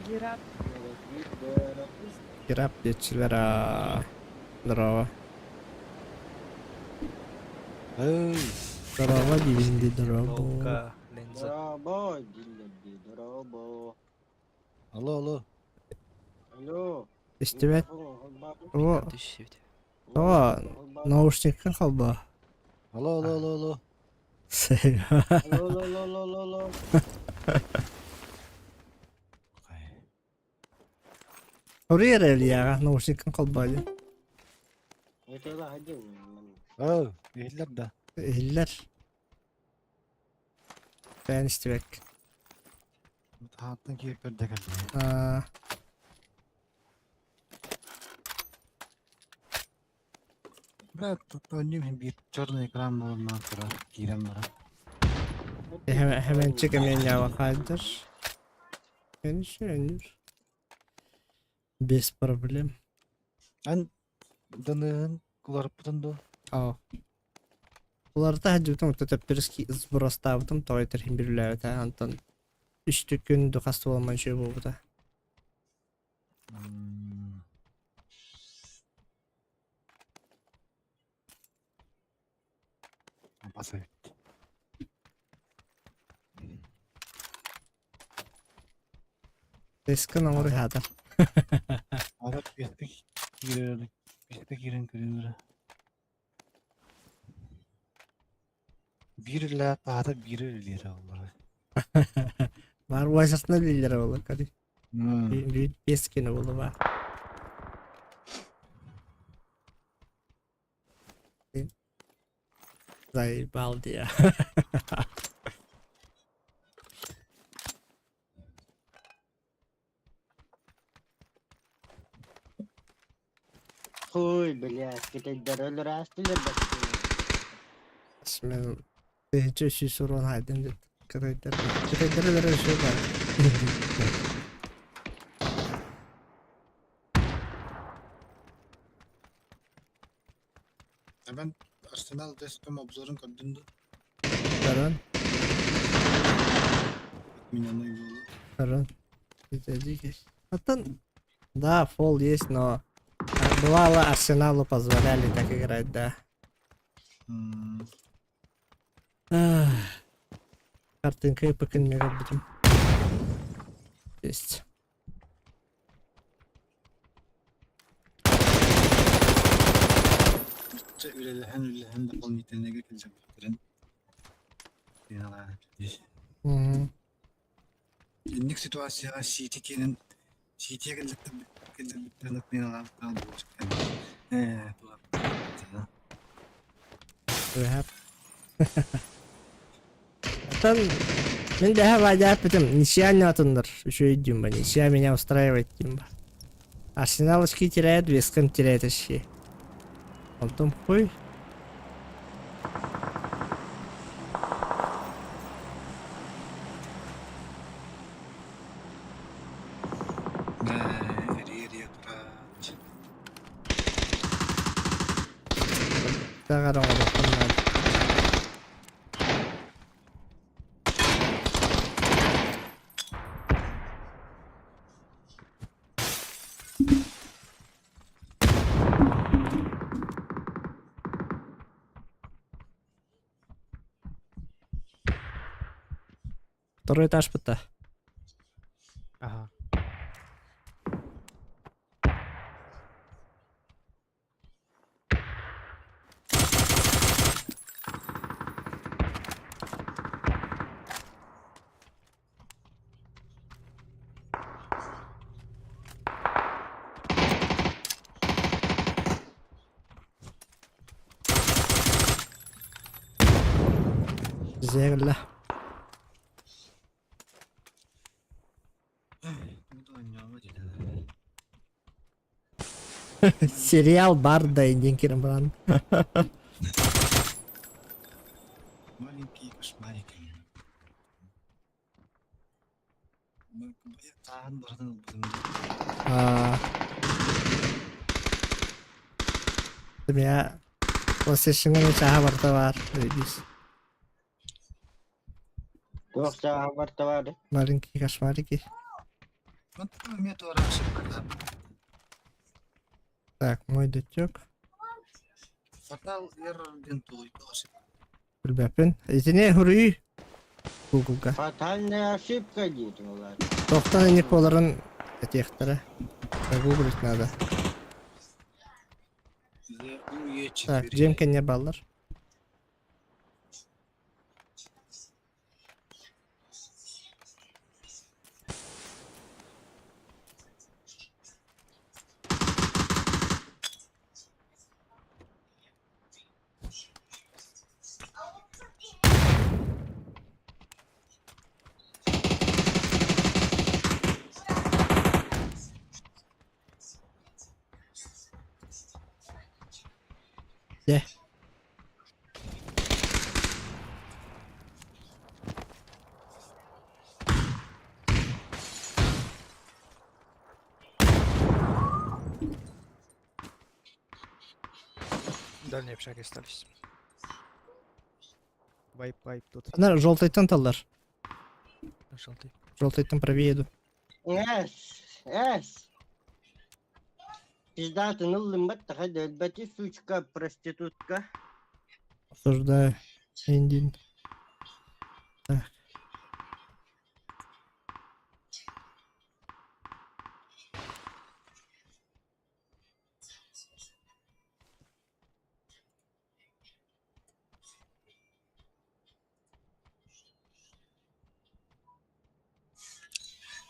Герап. Герап диэччилэр здорово. Эй! Здорово диибин дии, здорово. Долга, Ленза. Дорообо, дииллэр дии, дорообо. Алло, алло. Алло. Истибэт. О, Түс о, наушникка холбоо. Алло, алло, алло, алло. Алло, алло, алло, алло, алло. Хоруй эрэ Ильяҕа, наушниккын холбоо диэн. Оо, иһиллэр да? Иһиллэр. Бэйэн истибэккин. Таһааттан киирпэр да кэллэ. Аа, Брат, оонньуум иһин биир черный экран буолан тура киирэн баран. Хэмэнчик эмиэ ньаалахайдар. Өнүр. Без проблем. Эн дыныһын уларыппытын дуо? Аа. Уларыта сылдьыбытым оттон төптөрү сбростаабытым тоҕо этэр иһин бүрүлээбитэ онтон үстүү күн духас буоламмын үчүгэй буолбута. Бас эбит. Теска оҥоро хаатар. Ара биэстэ киирэр биэстэ киирэн көрүнэрэ. Биир үлэлээх аата биир үлэлиирэ оллара. Баар уайсасына үлэлиирэ буолла кari. Биир биэс кини буолла баар. Заебал дия. Хуй, блядь, кытайдар өлөр бастыҥ. Мен тыһыынча сүүс уруон хаайдым диэт кытайдар кытайдар өлөрөр үчүгэй баар. Ben Arsenal West Ham обзорун көрдүм да. Көрөн Минаны буолла. көрөн. Оттон да, фол есть, но бывало Арсеналу позволяли так играть, да. Ах. Картинка ыппыккын көрбүтүм. Есть. Чэ үлэлэһэн үлэлэһэн дополнительныйга кэлдьэрбиттэрин Мгм. Инник ситуацияҕа сиити киэнин сиитиэ кэллэрбиттэрин отменалаабыттарын ээ Түһэп. Оттон мин дэһэ баадьааппытым ничья не отуннар үчүгэй диим ба ничья меня устраивает диим ба Арсенал очки теряет Вест Хэм теряет очки Онтон хуй эрийэ тураат Таҕара оҥоруоххун наада. Второй этаж бытта. Ага. Зерле. Сериал Барда диэн киирэн баран. Маленькие кошмарики. Тааһын барытын ылбытым. Аа. Меня PlayStation-ҥа чааһа барыта баар. Өйдүүс. Туох чааһа барыта баар? Маленькие кошмарики. Мантан эмиэ туора ошибка. Так, мой дутек. Fatal error диэн тугуй ошибка. Билбэппин. Итини хуруй Google-га. Фатальная ошибка диэтиҥ улаат. Тохтон инник буоларын этиэхтэрэ. Гуглить надо. Так, дьиэм кэннэ баллар. Дьэ. Дальние общаги остались. Вайп, вайп тут. Ана желтыйтан таллар. Желтый. Желтыйтан правее иду. Эс, эс. Пиздатын ыллым баттаха өлбөтү сучка проститутка. Осуждаю. Индин. Так.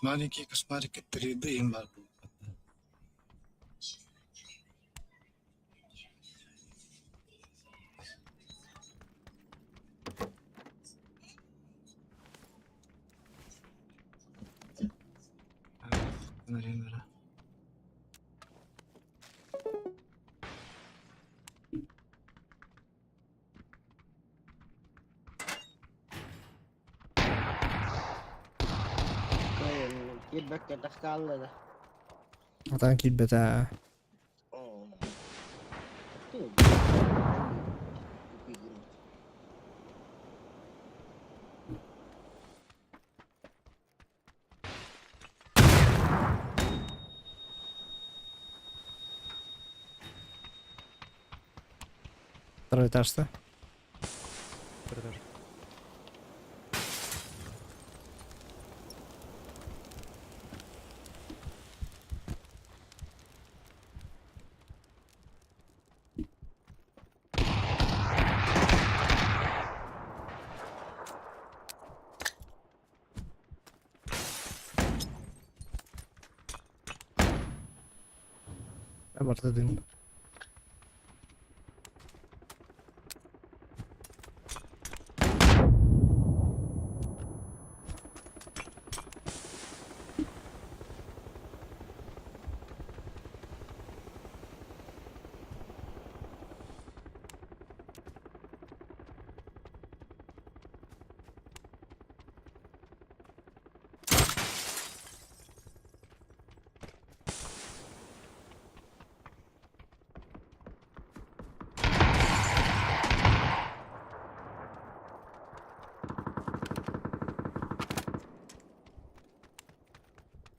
Маленькие кошмарики 3D им баар буолбат. Киирбэккэ тахсаалла да. Атан киирбэтэ. Второй этаж-то. Второй этаж. Барда дым.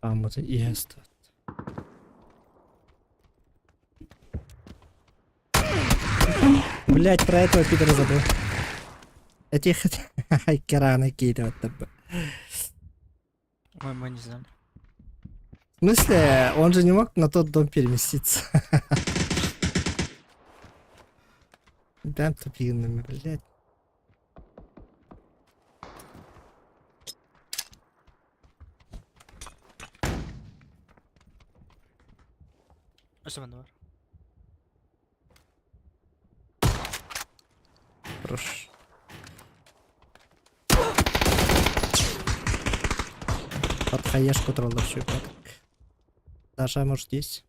Аммата иһэстат. Блять, про этого пидора забыл. Этих Керана Кейта. Мы не знали. В смысле, он же не мог на тот дом переместиться. Прям тупинными, блядь. Өссө манна баар. Хорош. Под хаешку тролла все так. Даша, может, есть?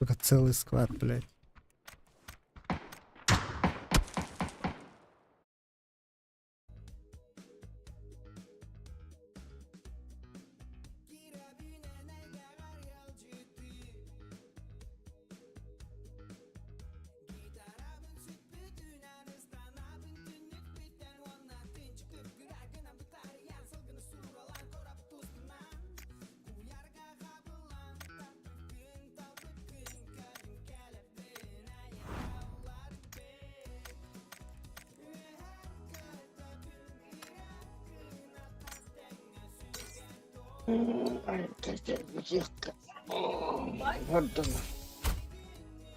Сука, целый склад, блядь.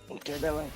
Окей, давай.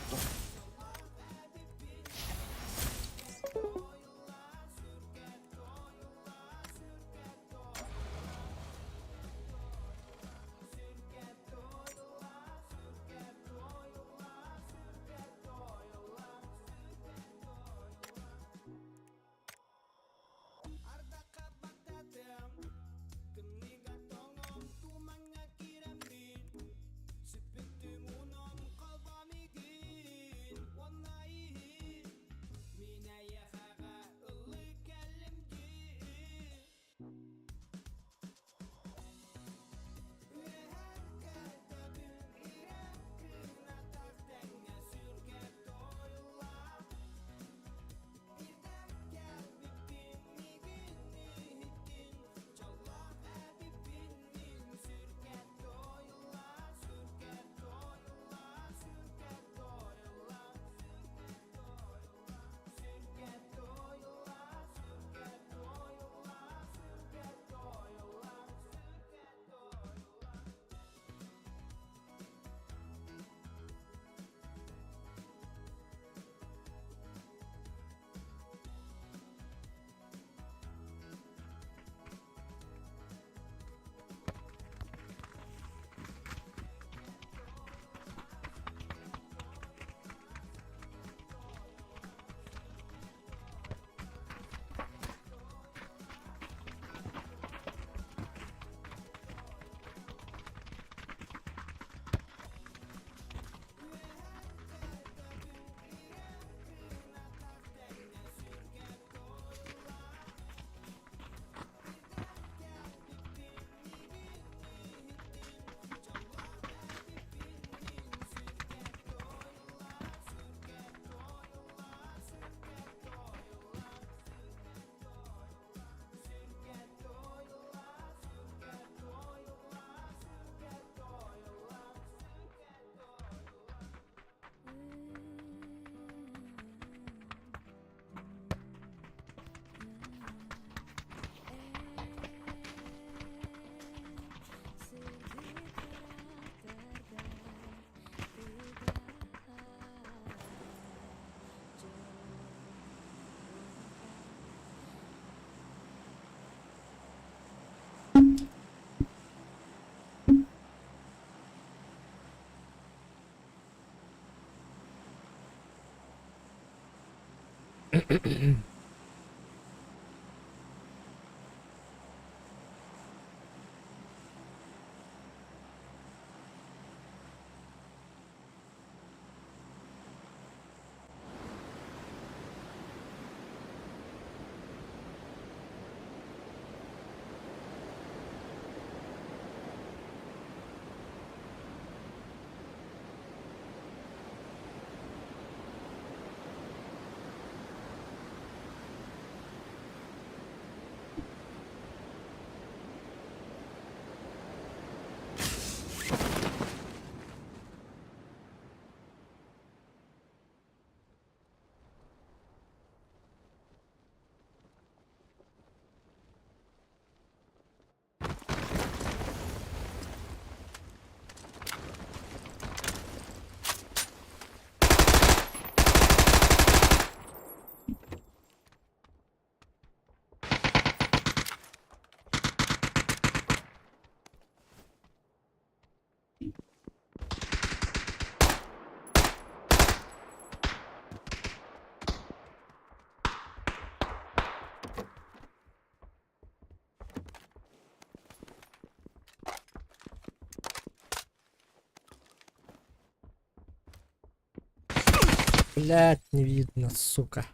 Блять, не видно, сука.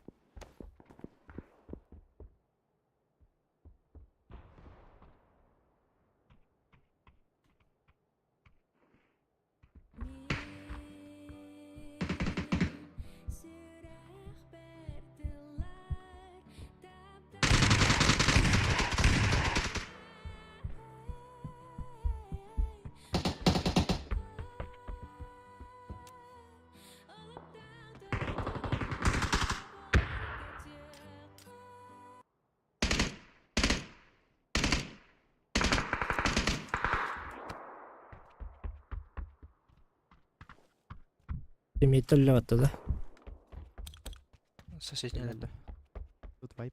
Имеет да? Соседняя это. Тут вайп.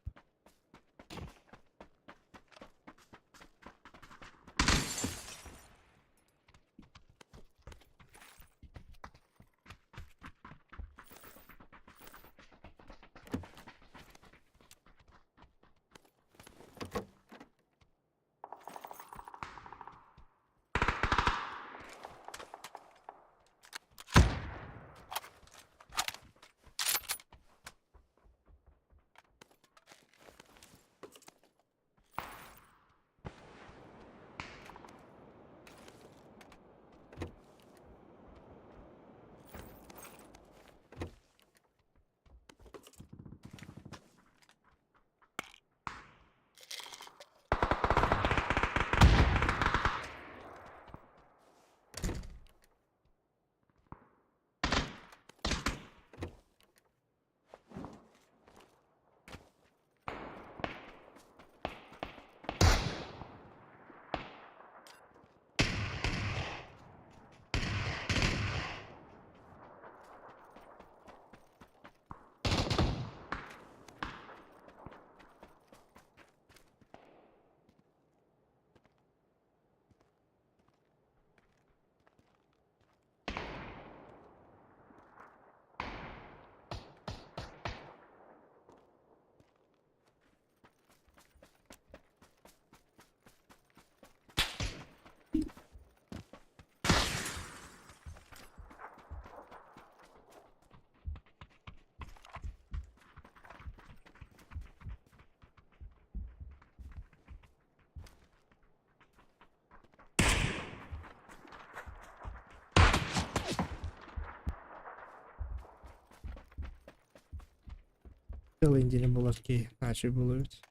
Целый день было такие, начали было ведь.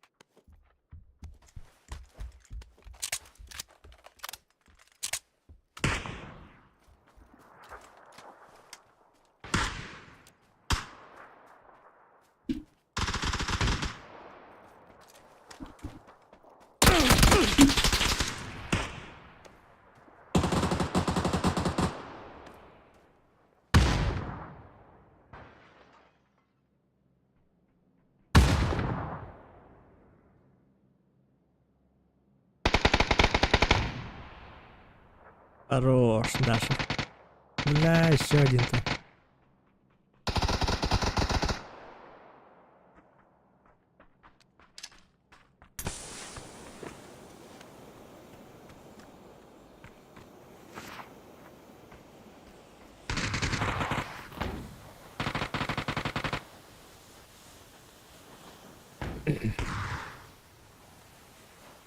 Хорош, Даша. Бля, еще один-то.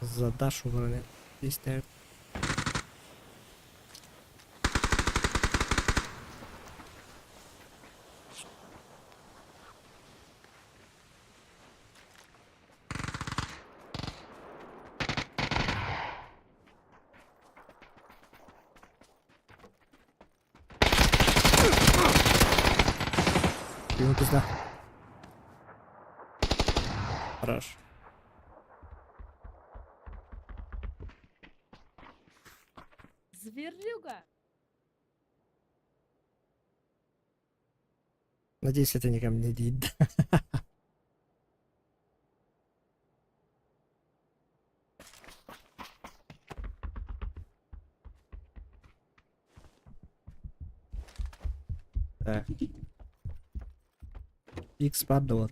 Задашу баран истэ. Ему пизда. Хорош. Зверюга! Надеюсь, это не ко мне дит. Так. X бар доллар.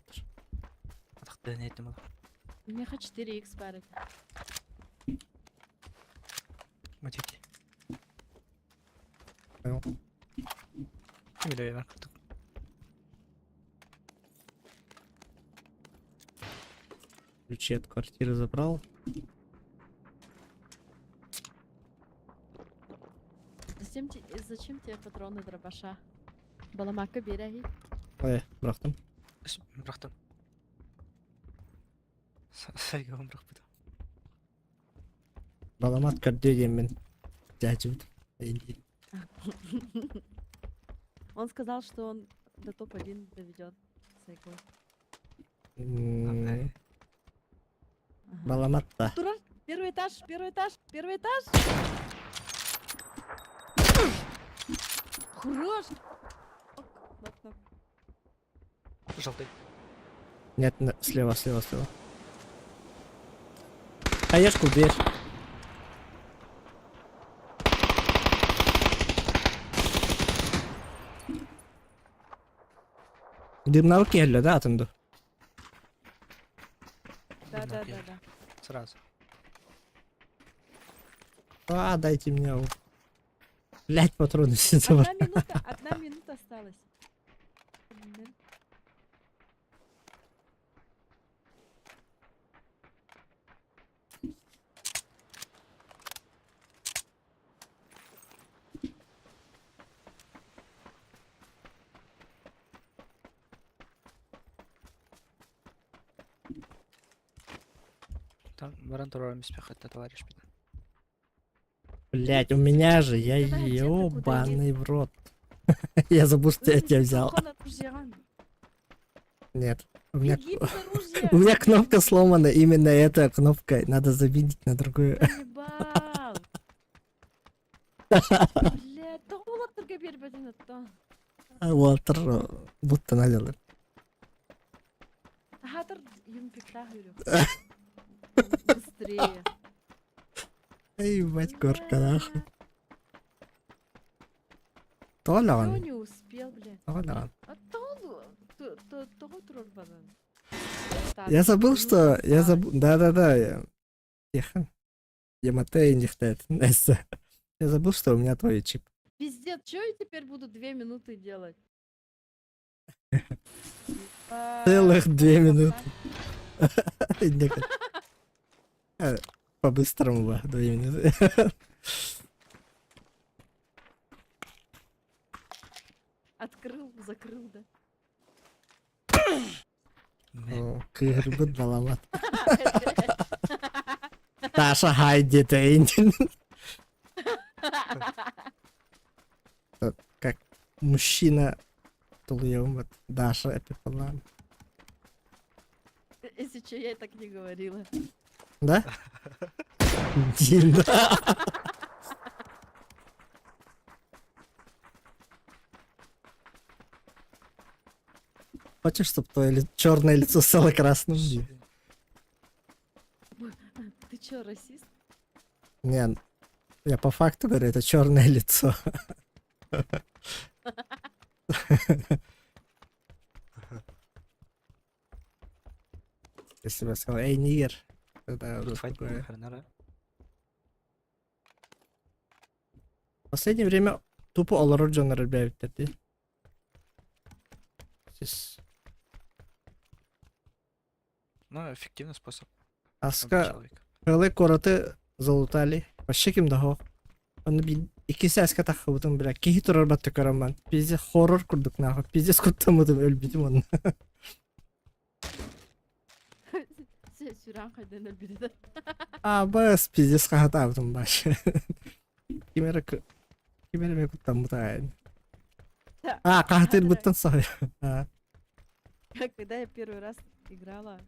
Атахтан этим ол. Меха 4х баар этэ. Мотики. Понял. Ким билэр курдук. Ключи от квартиры забрал. Зачем, те, зачем тебе патроны дробаша? Баламакка биэрэһий. Ой, бырахтым. Бырахтым. Сайгабын бырахпыта. Баламат көрдүө диэммин. Дьаадьыбыт. Он сказал, что он до топ-1 доведет Сайгой. М, Ага. Баламат да. Турар, первый этаж, первый этаж, первый этаж! Хорош! Ок, нок, нок. Желтый. Нет, слева, слева, слева. Хаешку в дверь. Дымнал келле, да, атынды? Да, да, да, да. Сразу. А, дайте мне. Блять, патроны все забрал. Одна минута, одна минута осталась. Там баран турар миспехатта товарищ. Блять, у меня же, я Давай, где-то куда ёбаный в рот. Я забыл, что я тебя взял. Нет. У меня, Беги без оружия! у меня кнопка сломана, именно эта кнопка. Надо заменить на другую. Заебал! Бля, тоҕо уолаттарга биэрбэтин оттон. Уолаттар будто налилы. Хатыр юмпиктах үрү. Быстрее. Эй, мать, горка, нахуй. Кто Тоҕо не успел, бля? Тоҕо А то тоҕо турарбанан. Я забыл, что... Я забыл... Да-да-да. Я... Тихо. Ямате не Я забыл, что у меня твой чип. Пиздец, что я теперь буду 2 минуты делать? Целых 2 минуты. Некогда. По-быстрому бы, 2 минуты. Открыл, закрыл, да. Кыырбыт баламат. Таша хайди тейнин. Как мужчина тулуйум Даша эпипалан. Если что, я и так не говорила. Да? Дина. Хочешь, чтобы твое черное лицо стало красным? Ты чё, расист? Не, я по факту говорю, это черное лицо. Если бы я сказал, эй, нигер, тогда уже другое. В последнее время тупо олорор дьоннор элбээбиттэр дии. Здесь. Ну, эффективный способ убить Аска человека. Ыалы куораты залутали. Вообще ким да суох. Ону биир иккис ааска таххыбытым бля киһи турар батты көрөн баран пиздец хоррор курдук нахуй пиздец куттаммытым өлбүтүм онно. Сүрэҕин хайдан өлбүтэ да. Абас пиздец хаһатаабытым вообще. Ким эрэ ким эрэ эмиэ куттаммыт аайын. А, хаһатыырбыттан соһуйа. А. Когда я первый раз играла,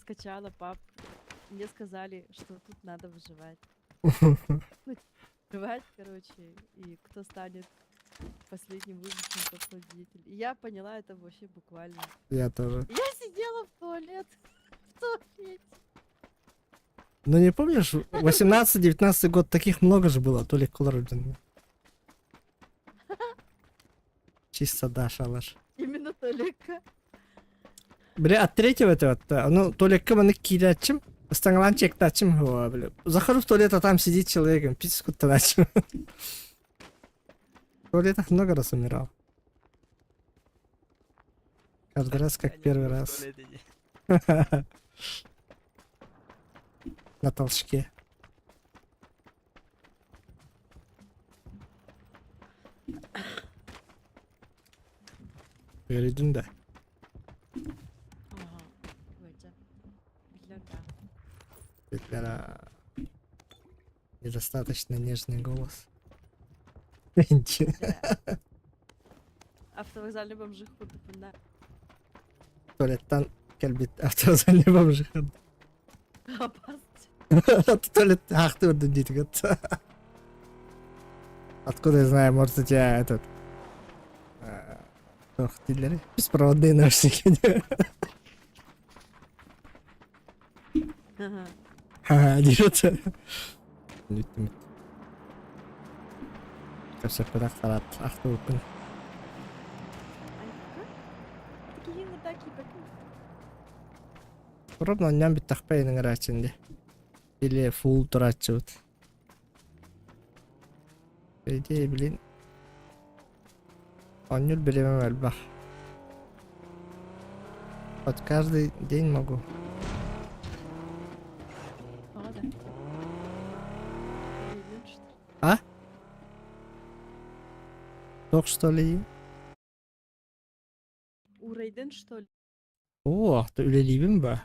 скачала паб, мне сказали, что тут надо выживать. Ну, выживать, короче, и кто станет последним выжившим, тот победитель. И я поняла это вообще буквально. Я тоже. Я сидела в туалет, в туалете. Ну не помнишь, 18-19 год таких много же было, то ли Колордин. Чисто да, шалаш. Именно Толика. Бля, от третьего этого, ну, Толика мы кидачим, стангаланчик тачим, бля. Захожу в туалет, а там сидит человек, писку начал. В туалетах много раз умирал. Каждый раз как первый раз. На толчке. Үөрдүм да. Ага. Биллэр да. Биллэр Недостаточно нежный голос. Автовокзальный бомжих курдукпун да. Туалеттан кэлбит автовокзальный бомжих. Опасность. Туалет ахты үрдүн диэтигит. Откуда я знаю, может у тебя этот... Туох дииллэрий? Беспроводные наушники. Ага. Ха, дерется. Бүттүм. Кэпсэппэтэх хараат ахтыбыппын. Айка? Такие такие такие. Ровно онньоон бүттэхпэ иҥэрааччын дии. Или фул турааччыбыт. По идее, блин. Оонньуур бириэмэм элбэх. Вот каждый день могу. Тоҕо да? Билбэт что ли? А? Туох что ли? Уурайдын что ли? Оо, үлэлиибин ба?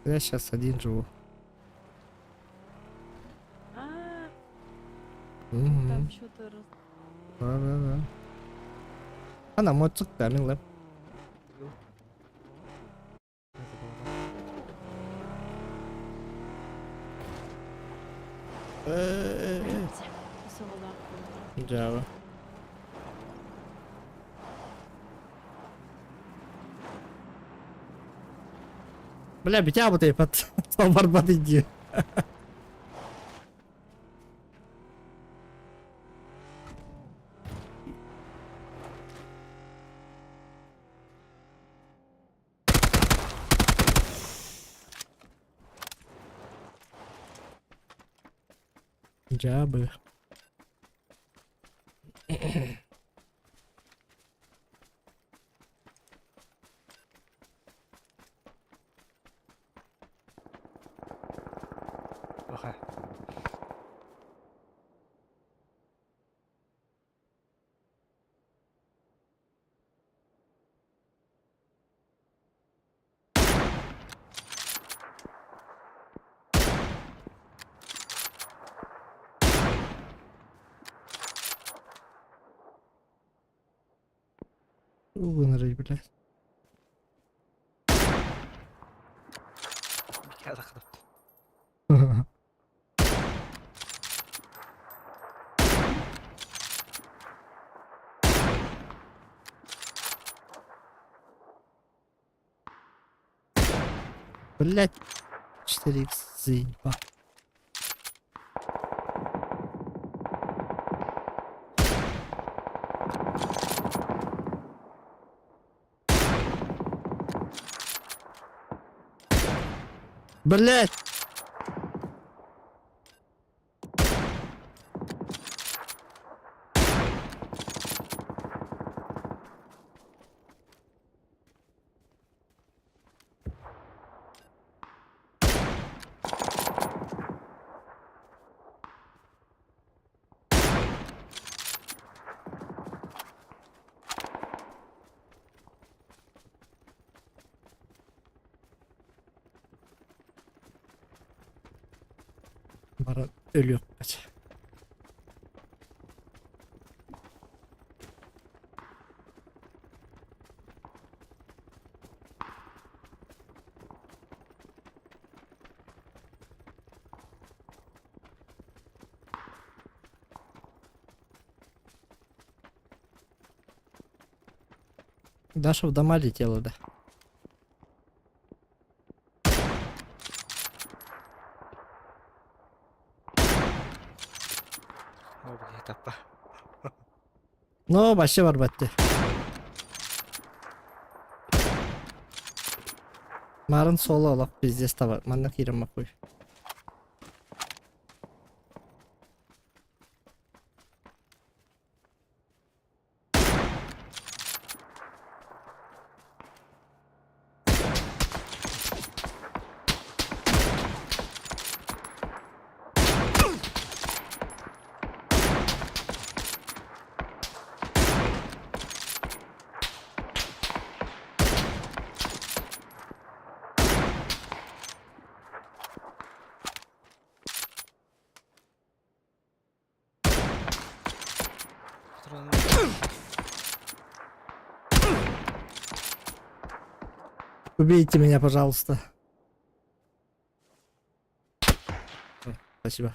Я сейчас один живу. А, Мгм. там что-то раз... Да-да-да. Ана моцук да мин леп. Дьаба. Бля, битя бутайпат. Барбат иди. Дьаабы. Ага. Вынырый, блядь. Блять, 4х заеба. Блять! Өлүөххэ. Даша в дома летела, да. О, блядь, таппа. Но вообще барбатты. Марын соло олох пиздец таба. Манна киирэн махуй. Патрон. Убейте меня, пожалуйста. О, спасибо.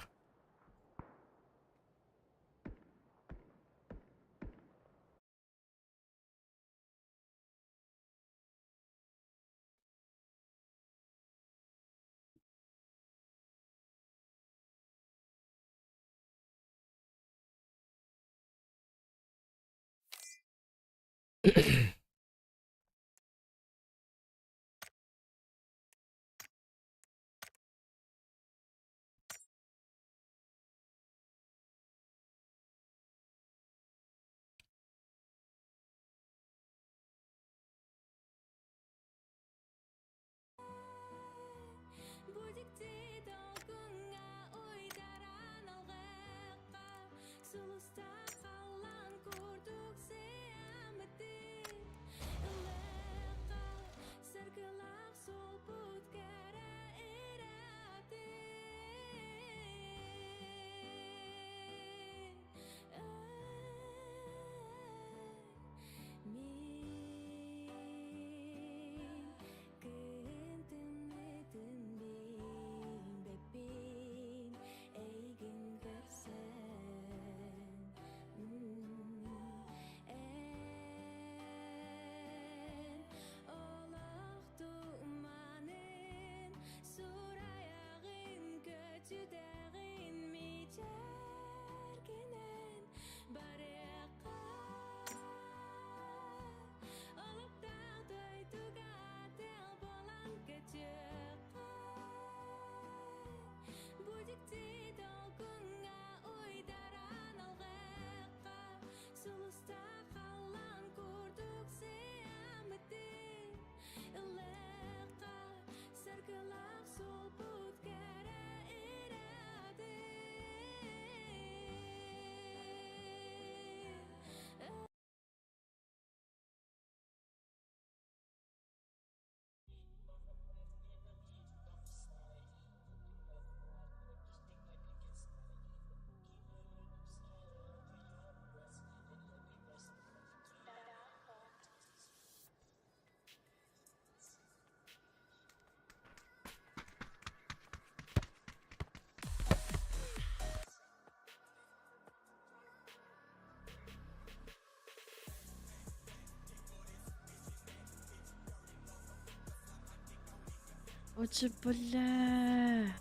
Очи, бля.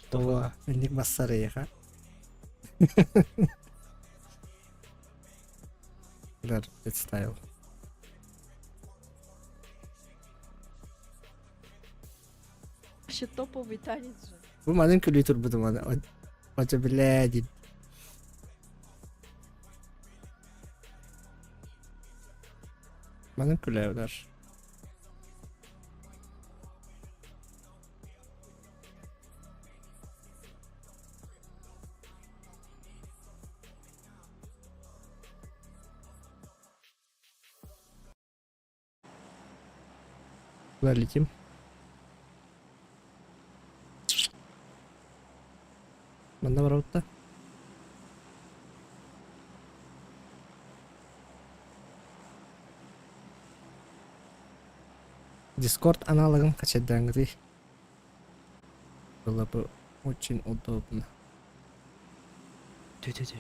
Тула, инник массарыйха. Даже представил. Вообще топовый танец же. Бу манын күлүү турбутум аны. Очо бля диэн. Манын күлээ даже. Куда летим? Манна барабыт да? Дискорд аналогын хачайдааҥҥытый? Было бы очень удобно. Тü-тü-тü.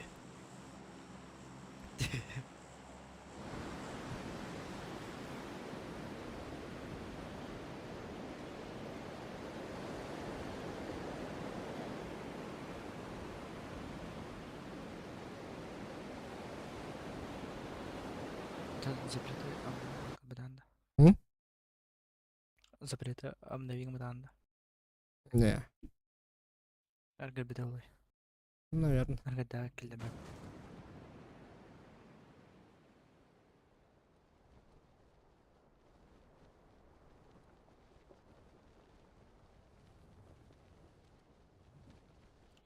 Запреты обнови М? Запреты обнови гмданда. Не, Эргэрбитэ наверное. Эргэрдээх киллэрбэт.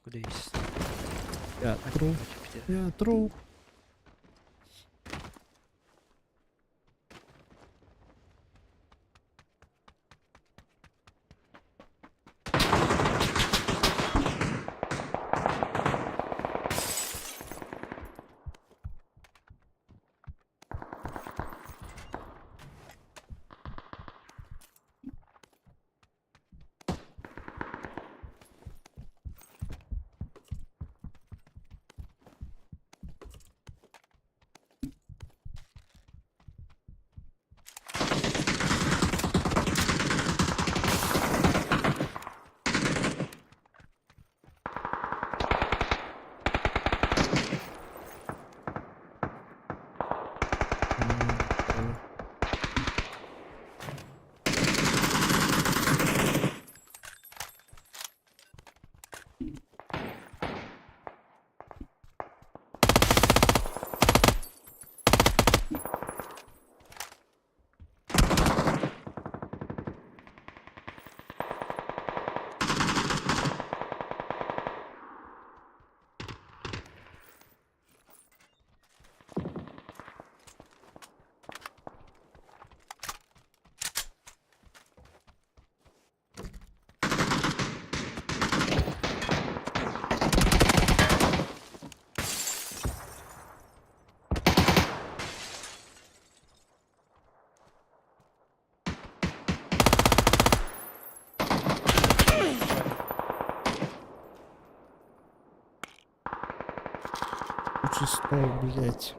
Куда есть? Я труп, я труп. М, Чисто, блядь.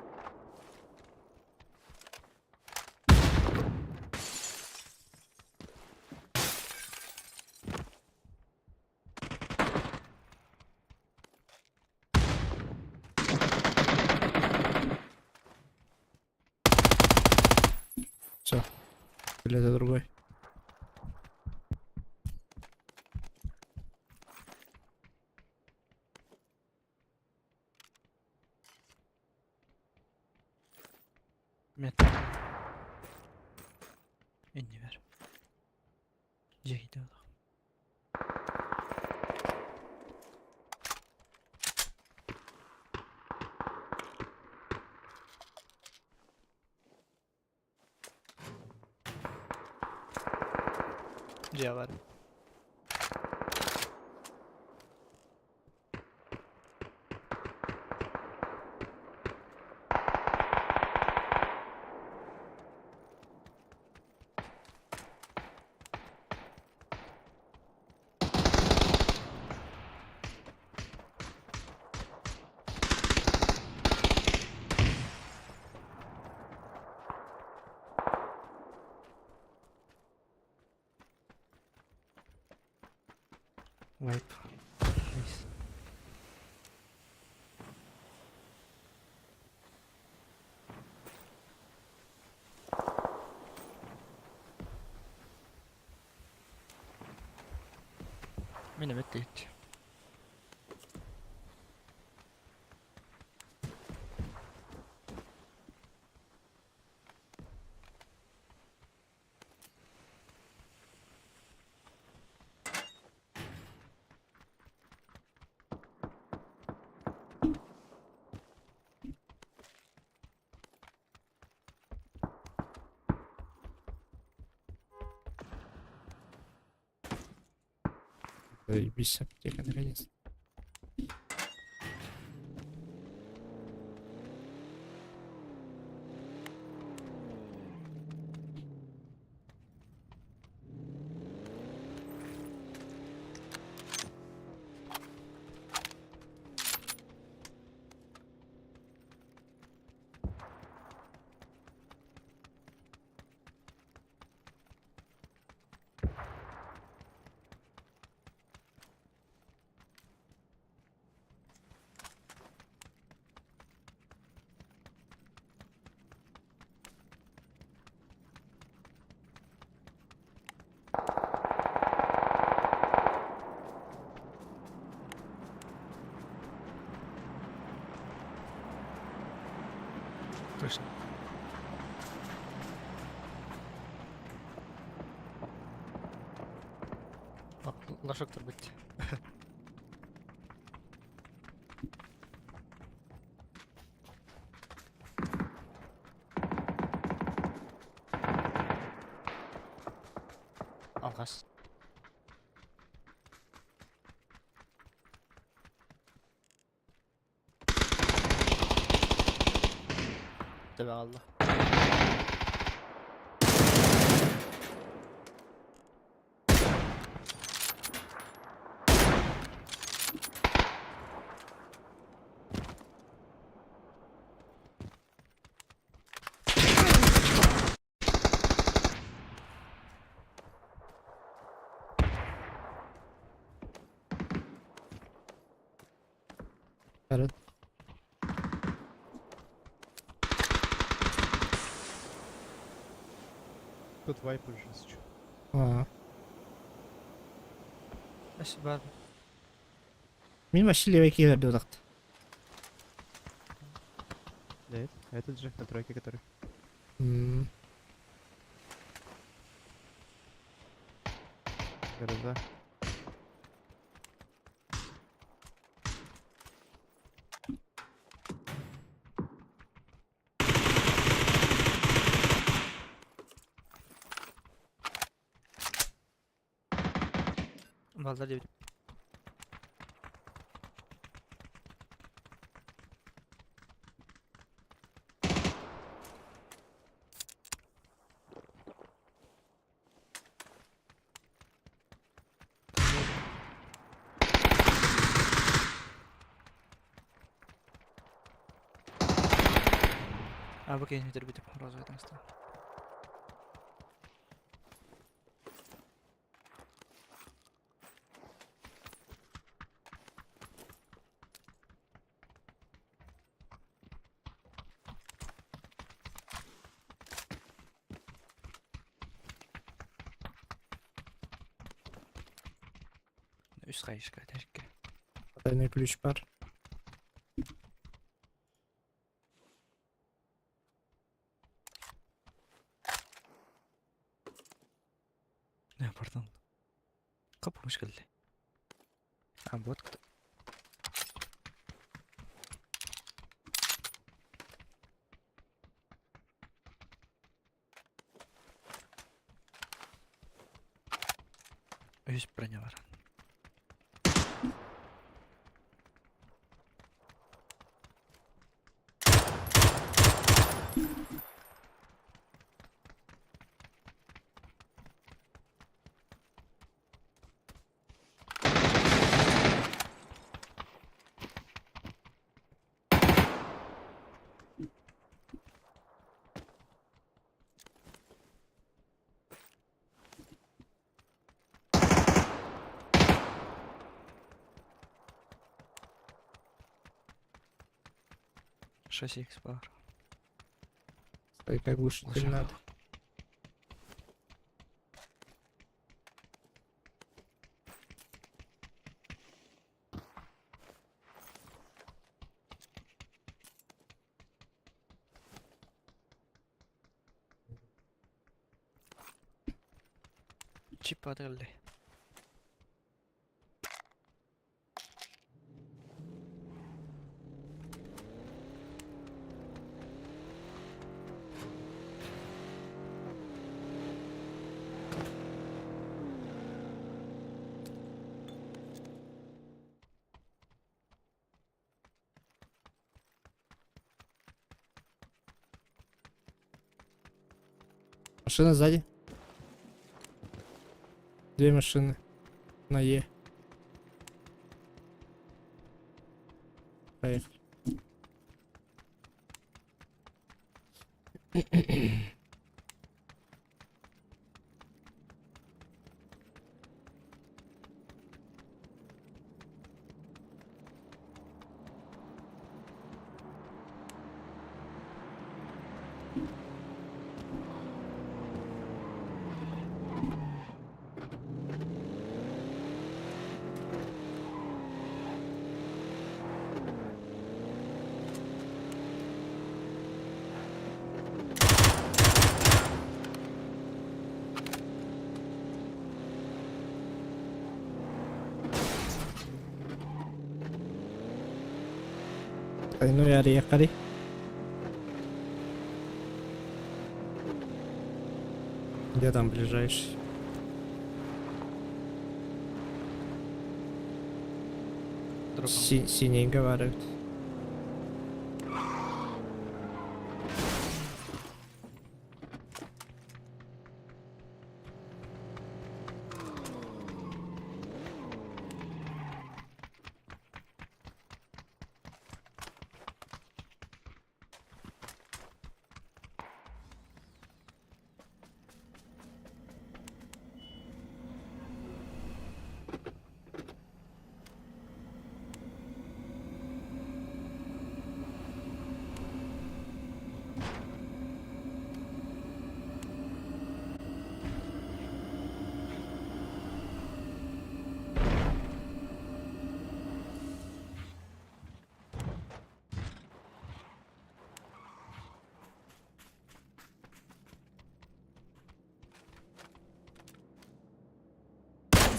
Все. Или это другой? Нет. Иннибэр. Дьиэ Дьиэ баар. Wipe. Nice. Мин эмит дейт. Заебись, аптека наконец. Точно. Лошок турбут. Алгас. Төбө аҕалла. Бары. Тут вайп уже сейчас. Аа. Өс бар. Мин вообще левый киһи диэтэхт. Да, этот же, на тройке который. М. Гроза. Балдар диэбит. А бу киһини бүтэрбитим розовый таҥастаах. Үс хайышка тәркке. Потайной ключ бар. Не, пардон. Капумыш кэллэ. А вот кто. Үс броня бар. Шесть икс бар. Стой, как глушитель Лошадь. надо. Чип атылды. Машина сзади. Две машины. На Е. Поехали. Тройной арыйаххарый. Где там ближайший? Дропом. Синий говорят.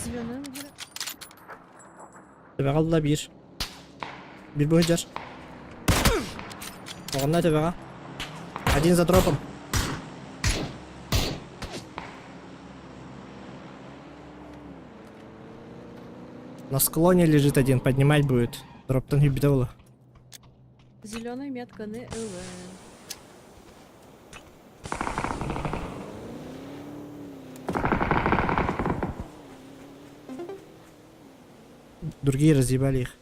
Зеленый выбирай. Төбөҕө биир. Биир быһыдьар. Оҕонно төбөҕө. Один за дропом. На склоне лежит один, поднимать будет. Дроптан хибитовла. Зеленый метка не ЛВ. Другие разъебали их.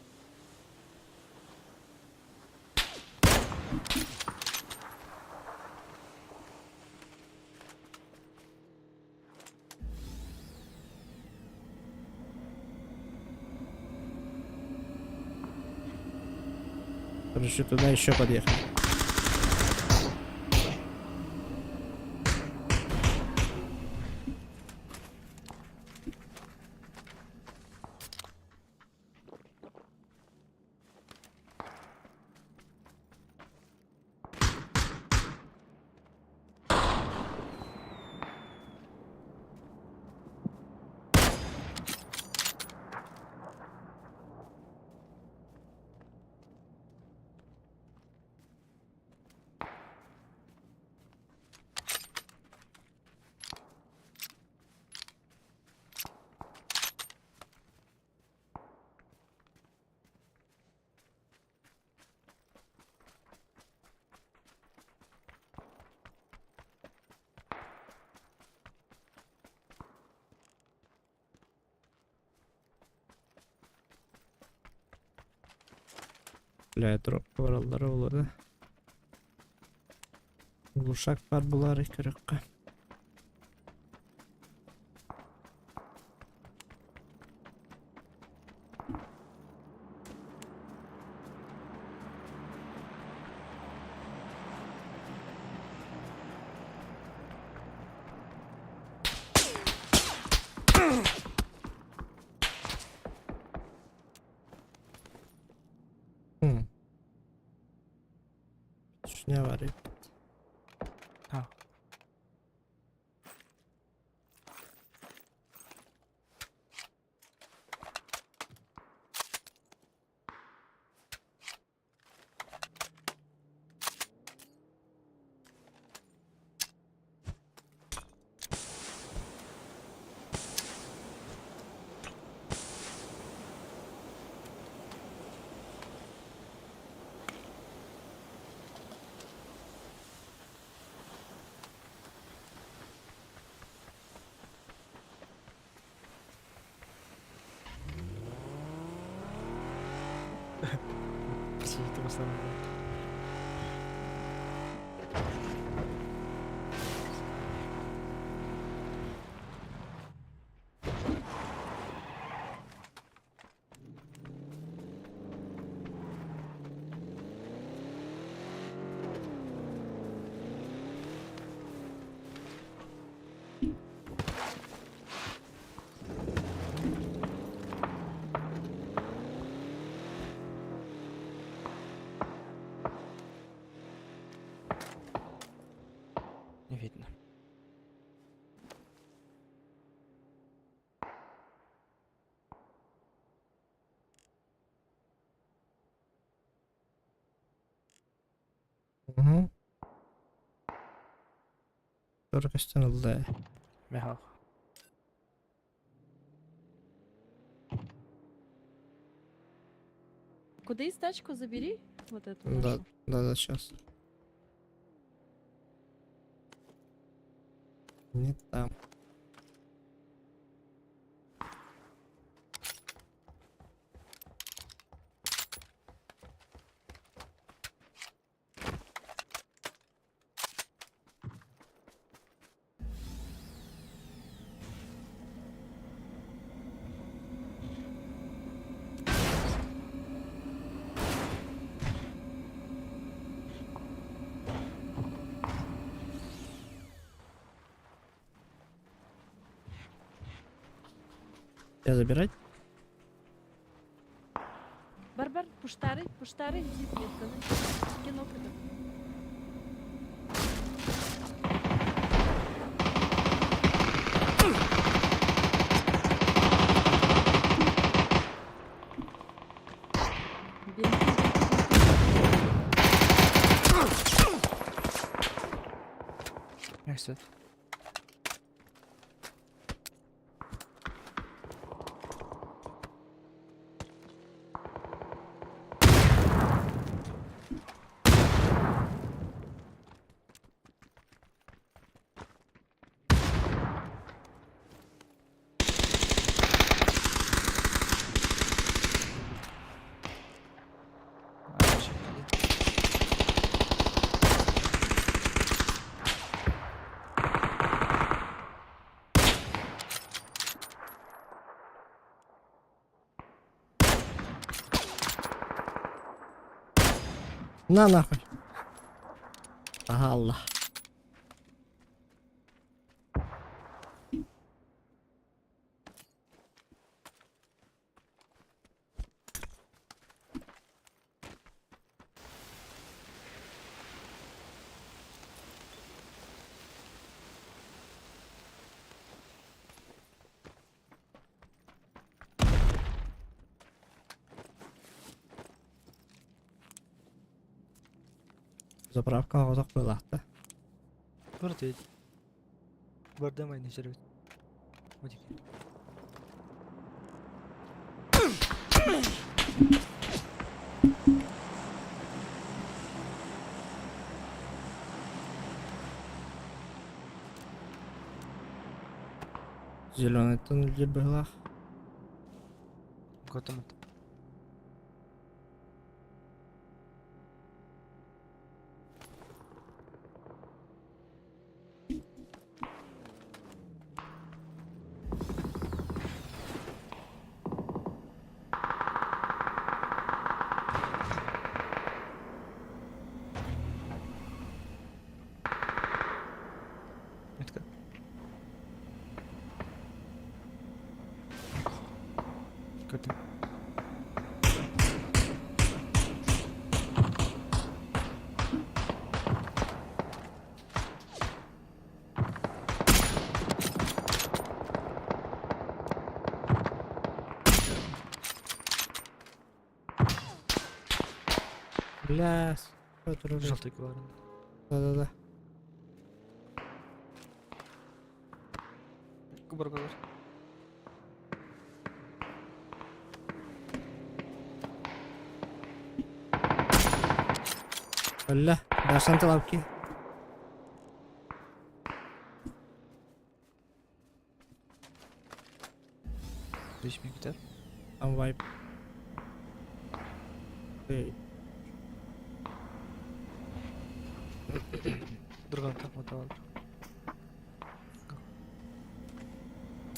Короче, туда еще подъехали. Бля, дроп бараллара олорду. Глушак бар булар көрөккө. Ne var ya? Ha. Простите, в основном. Туора көстөн ылла ээ. Михаил. Куда из тачку забери? Вот эту Да, нашу. да, да, сейчас. Не там. Тебя забирать? Барбар, пуштары, пуштары, иди, метканы. Кино кыдыр. Бенти, бенти, Merci. На нахуй. Ага, Аллах. Заправка оҕотох быылаахта. Бырды. Бырдым айны жербит. Модик. Зеленый туннель быһыылаах. Готом. Метка. Көрдүм. Бля, турар. Желтый бар. Да-да-да. Кубар бар. Өллө. Дарсан лапки. Değişmeye gider. Там вайп. Эй, Друган так вот алар.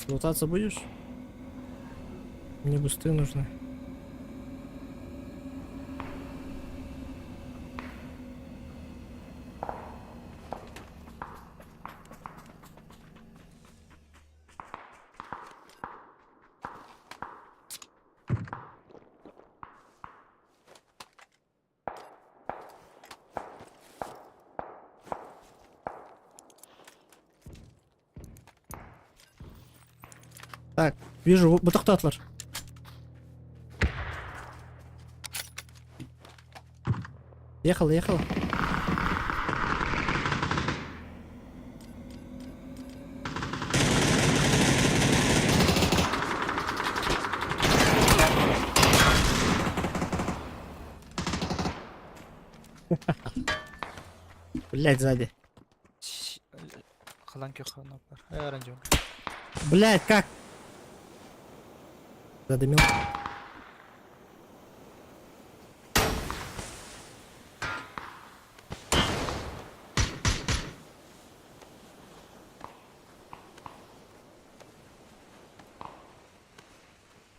лутаться будешь? Мне бусты нужны. Так, вижу, бу тохтоотулар. Ехала, ехала. Блять, сзади. Халан күөх бар. Э, оранжевый. Блять, как? Задымил.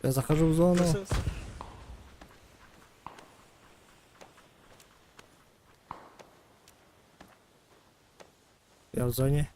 Я захожу в зону. Я в зоне.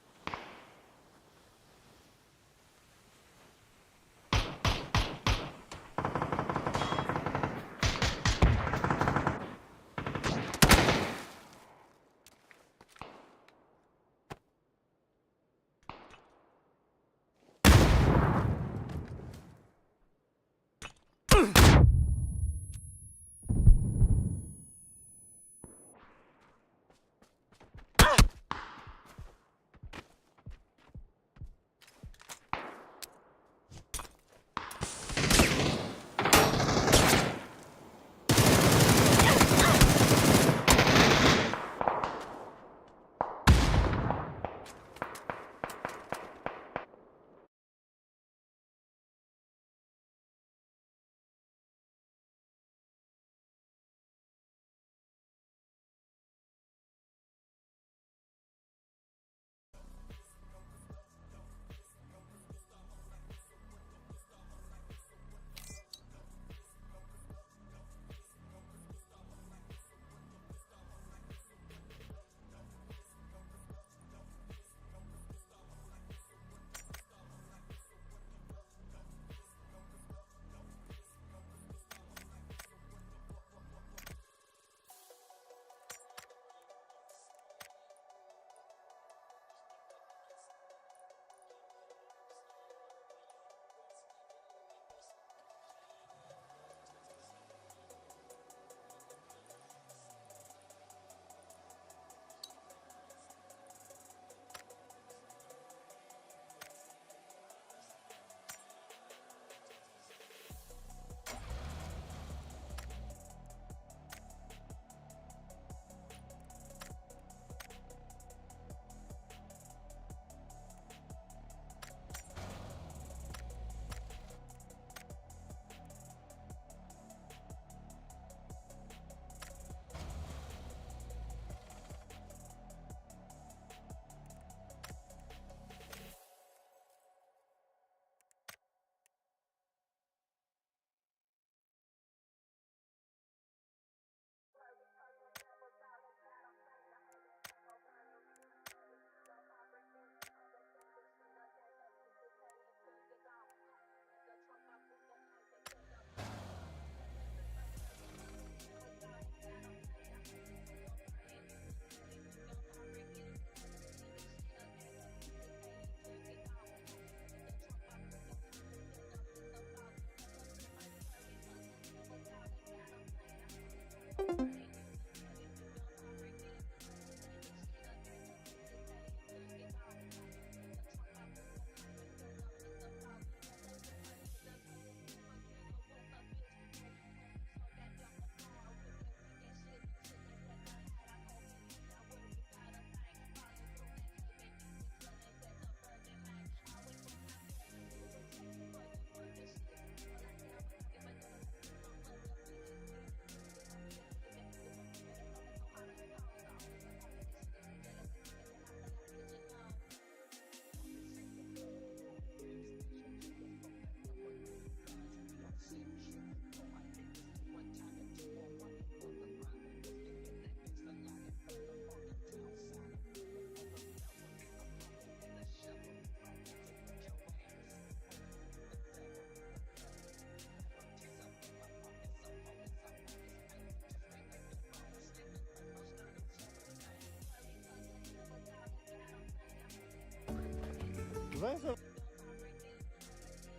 Знаешь,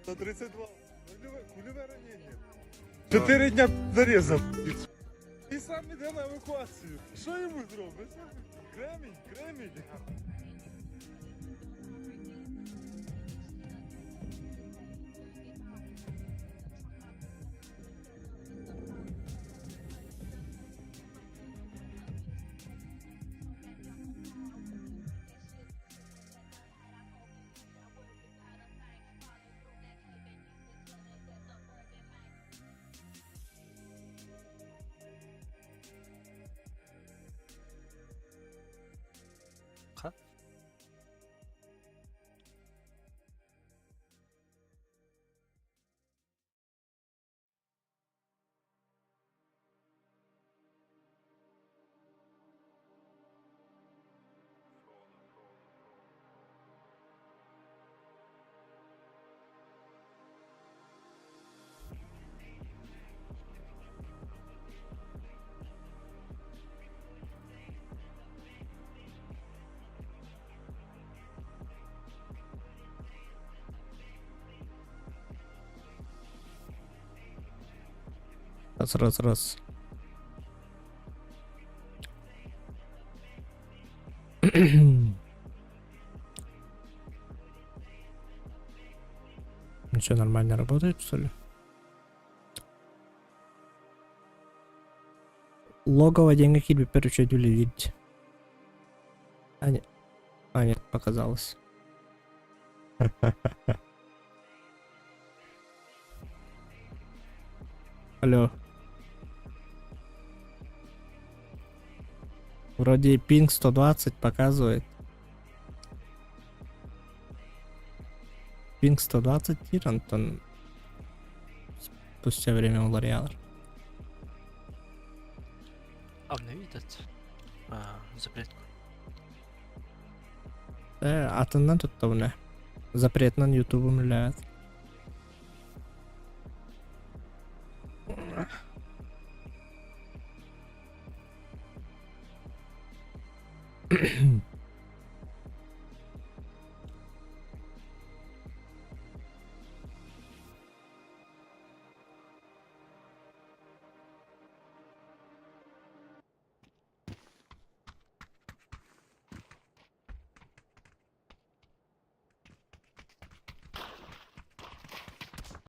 на 32. Кульове ранення. Чотири дня зарізав. І сам іде на евакуацію. Що йому зробиш? Кремінь, кремінь. Раз, раз, раз. Ну что, нормально работает, что ли? Логово деньги киирбиппэр үчүгэй үлэлиир. А, не... а, нет, показалось. Алло. Вроде пинг 120 показывает. Пинг 120 диир, онтон спустя время уларыйалар. Обнови этот запретку. Э, атыннан туттабына. Запретынан ютубум үлэлээбэт.